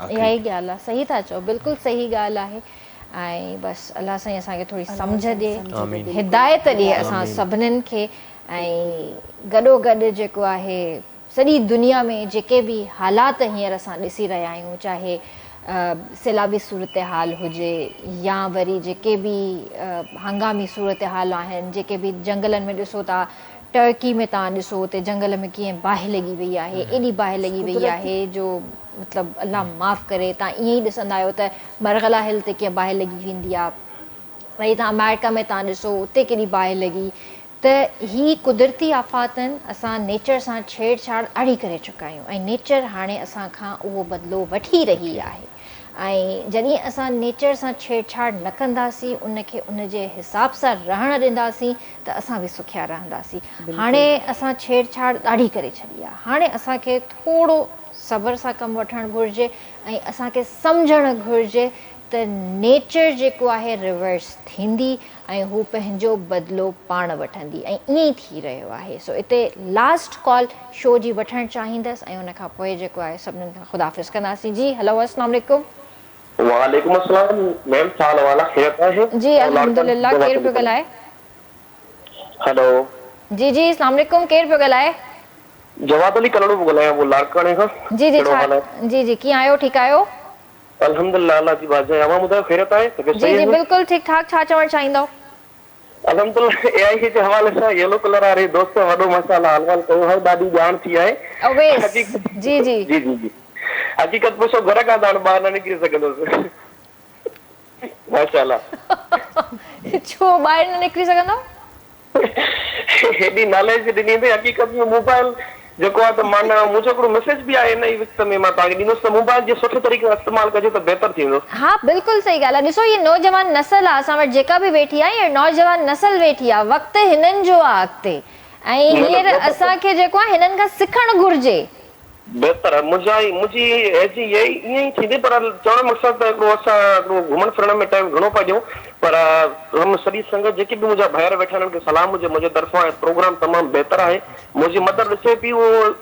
اها ئي ڳالهه آهي صحيح ٿا چئو بلڪل صحيح ڳالهه آهي ۽ بس الله سائين اسان کي ٿوري سمجهه ڏي هدايت ڏي اسان سڀنين کي ۽ گڏو گڏ جيڪو آهي سڄي دنيا ۾ جيڪي به حالات هينئر اسان ڏسي رهيا آهيون چاهي سيلابي صورتحال هجي يا وري جيڪي به هنگامي صورتحال آهن جيڪي به جنگلن ۾ ڏسو ٿا ٽرڪي ۾ توهان ڏسو اتي جنگل ۾ ڪيئن باهه لڳي وئي آهي ايڏي باهه لڳي وئي آهي جو مطلب الله معاف ڪري توهان ائين ئي ڏسندا آهيو ته مرغلا هل تي ڪيئن باهه لڳي ويندي آهي وري توهان آمريڪا ۾ توهان ڏسو اتي ڪيڏي باهه لڳي ته هي قدرتي آفات آهن اسان نيچر سان ڇيڙ ڇاڙ ڏاڍي ڪري چڪا آهيون ۽ نيچر هاڻي اسان کان اهو بدلو وٺي رهي آهي ۽ جڏهن اسان نيچر سان ڇيڙ ڇاڙ نه ڪنداسين ان کي ان جي حساب سان رهڻ ڏينداسين ته اسان به سکيا رهنداسين. هاڻي اسان ڇيڙ ڇاڙ ڏاڍي ڪري ڇڏي آهي. هاڻي اسان کي ٿورو صبر سان ڪم وٺڻ گهرجي ۽ اسان کي سمجهڻ گهرجي ته نيچر جيڪو آهي ريورس ٿيندي ۽ هو پنهنجو بدلو پاڻ وٺندي ۽ ائين ئي ٿي رهيو آهي. سو اتي لاسٽ ڪال شو جي وٺڻ چاهيندس ۽ ان کان پوء جيڪو آهي سڀنن کان خدا حافظ ڪنداسين. جي هلو اسلام عليڪم. وعليڪم السلام ميم ڇا حال احوال آ خيريت آهي. جي الحمدلله ڪير پيو ڳالهائي. هلو. جي جي اسلام عليڪم ڪير پيو ڳالهائي. جواد علي ڪلهوڙو پيو ڳالهايان پيو لاڙڪاڻي کان جي جي ڪهڙو ڇا حال آهي. جي جي ڪيئن آهيو ٺيڪ آهيو. الحمدلله الله جي بادشاهي اوهان ٻڌايو خيريت آهي طبيعت جي صحيح جي آهي. بلڪل ٺيڪ ٺاڪ ڇا چوڻ چاهيندؤ. الحمدلله اي آئي جي حوالي سان يلو ڪلر واري دوست وڏو ماشاءالله حال وال ڪيو آهي ڏاڍي ڄاڻ ٿي آهي اويس حقيقت جي جي. جي جي جي حقيقت پڇو گهر کان ته هاڻ ٻاهر نه نڪري سگهندس ماشاءالله. ڇو ٻاهر نه نڪري سگهندؤ؟ هيڏي ناليج ڏني اٿئي حقيقت ۾ موبائل جيڪو آهي ته معنيٰ منهنجو هڪڙو ميسيج به آهي ان ئي وقت ۾ مان توهان کي ڏيندس ته موبائل جي سٺي طريقي سان استعمال ڪجي ته بهتر ٿيندو. ها بلڪل صحيح ڳالهه آهي ڏسو هي نوجوان نسل آهي اسان وٽ جيڪا به ويٺي آهي هي نوجوان نسل ويٺي آهي وقت هنن جو آهي اڳتي ۽ نه نه هينئر زبردست. اسان کي جيڪو آهي هنن کان سکڻ گهرجي. بهتر آهي منهنجا منهنجي ايج اهي ئي ائين ئي ٿيندي پر چوڻ جو مقصد ته هڪڙو اسان هڪڙو گهمڻ ڦرڻ ۾ ٽائيم گهڻو پيا ڏيون پر هم سڄي سنگت جيڪي به منهنجا ڀائر ويٺا آهن انهن کي سلام هجي منهنجي طرفان ۽ پروگرام تمام بهتر آهي منهنجي مدر ڏسي پئي اهو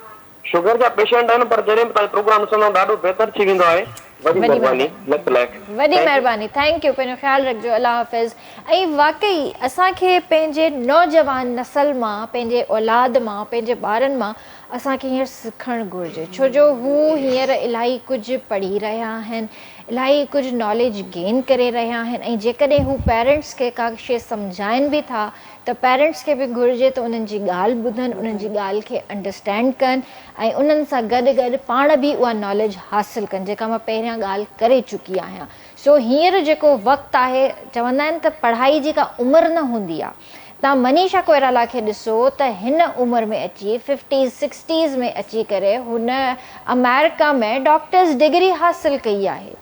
شگر جا پيشنٽ آهن پر جڏهن به توهان جو پروگرام ڏسندا آهيون ڏاڍو بهتر ٿي ويندو آهي وڏي وڏي مهرباني مهرباني لک لائق وڏي thank you. مهرباني thank you پنهنجو خيال رکجو الله حافظ ۽ واقعي اسان کي پنهنجي نوجوان نسل مان پنهنجي اولاد مان پنهنجي ٻارن مان اسان کي هينئر سکڻ گهرجي ڇو جو هو هينئر الاهي ڪجهه پڙهي رهيا آهن الاهي ڪجهه ناليج گين ڪري رهيا آهن ۽ جيڪڏهن هو پيرنٽس کي ڪا شي سمجهائن به ٿا ته پيرنٽس کي به گهرجي ته انهن جي ڳالهه ٻڌن انهن جي ڳالهه کي انڊرسٽينڊ ڪن ۽ انهن سان گڏ گڏ پاڻ به اها ناليج حاصل ڪن جيڪا مان پهريان ڳالهه ڪري چڪي آهيان سو هينئر جيڪو وقت آهي چوندا آهن ته پڙهائي جي ڪا عمر نه هوندي آهي توهان منيشا ڪوئرالا کي ڏسو ته هن عمر ۾ اچي ففٽيز سڪسٽيز ۾ اچي ڪري هن آمريڪا ۾ ڊاڪٽرز ڊگري حاصل ڪئي آهي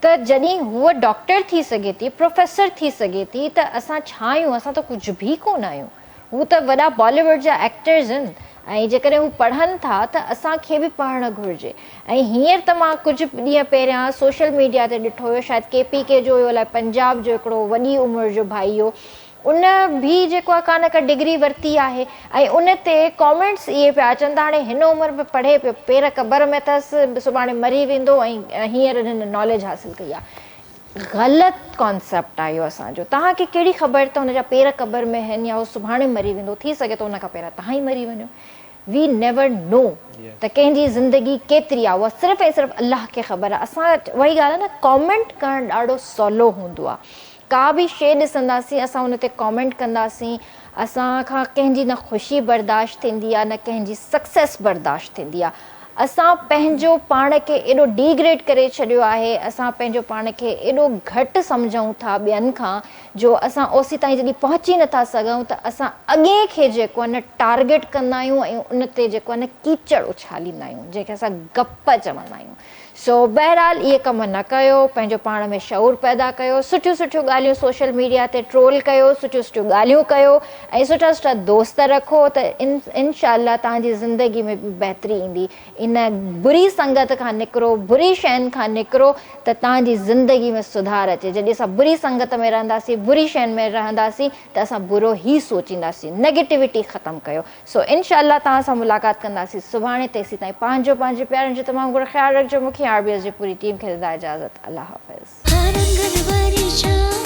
ته جڏهن هوء ڊاڪٽر ٿي سگهي ٿي پروفيسر ٿي سگهي ٿي ته اسان ڇا آهيون اسان ته ڪجهه به ڪونه آهيون هو ته وڏا بالي ووڊ جا ايڪٽرز آهن ۽ جيڪڏهن هو پڙهن ٿا ته اسان کي به پڙهڻ گهرجي ۽ هينئر ته مان ڪجهه ڏينهن پهريان سوشل ميڊيا تي ڏٺو هيو شايد ڪي پي ڪي جو هيو الائي پنجاب جو هڪڙو وڏي عمر جو ڀائي هيو ان به جيڪو آهي ڪا نه ڪا ڊگري ورتي آهي ۽ ان تي ڪامينٽس اهي پيا اچن ته هاڻي هن عمر ۾ پڙهي پيو پير قبر ۾ اٿس سڀاڻي مري ويندو ۽ هينئر هن ناليج حاصل ڪئي آهي غلط ڪانسيپٽ آهي اهو اسان جو توهان کي ڪهڙي خبر ته هن جا پير قبر ۾ آهن يا هو سڀاڻي مري ويندو ٿي سگهي ٿو ان کان پهريان توهان ئي مري وڃو وي نيور نو ته ڪنهن جي زندگي ڪيتري آهي اها صرف ۽ صرف الله کي خبر آهي اسان اها ئي ڳالهه آهي نه ڪامينٽ ڪرڻ ڏاڍو سولو هوندو آهي ڪا به شيء ڏسنداسين اسان ان تي ڪامينٽ ڪنداسين اسان کان ڪنهن جي نه خوشي برداشت ٿيندي آهي نه ڪنهن جي سڪسيس برداشت ٿيندي آهي اسان پنهنجو پاڻ کي ايڏو ڊي گريڊ ڪري ڇڏيو آهي اسان پنهنجو پاڻ کي ايڏو گهٽ سمجهون ٿا ٻين کان جو اسان اوسيتائين جڏهن پهچي نٿا سگهون ته اسان اڳئين کي جيڪو آهي نه ٽارگيٽ ڪندا آهيون ۽ ان تي جيڪو آهي نه ڪيچڙ اڇاليندا آهيون جنهن کي اسان گپ چوندا آهيون سو بهرحال اهي ڪم نه ڪيو پنهنجو پاڻ ۾ شعور پيدا ڪيو سٺيون سٺيون ڳالهيون سوشل ميڊيا تي ٽرول ڪيو سٺيون سٺيون ڳالهيون ڪيو ۽ سٺا سٺا دوست رکو ته انشاء الله توهان جي زندگي ۾ به بهتري ايندي ان بري سنگت کان نڪرو، بري شين کان نڪرو ته توهان جي زندگي ۾ سڌار اچي. جڏهن اسان بري سنگت ۾ رهنداسين، بري شين ۾ رهنداسين ته اسان برو ئي سوچينداسين. نيگيٽوٽي ختم ڪيو. سو انشاء الله توهان سان ملاقات ڪنداسين سڀاڻي تيسيتائين پنهنجو پنهنجي پيارن جو تمام گهڻو خيال رکجو. مون کي. کي آر بي ايس جي پوري ٽيم کي ڏيندا اجازت الله حافظ. ها رنگن ڀري شام.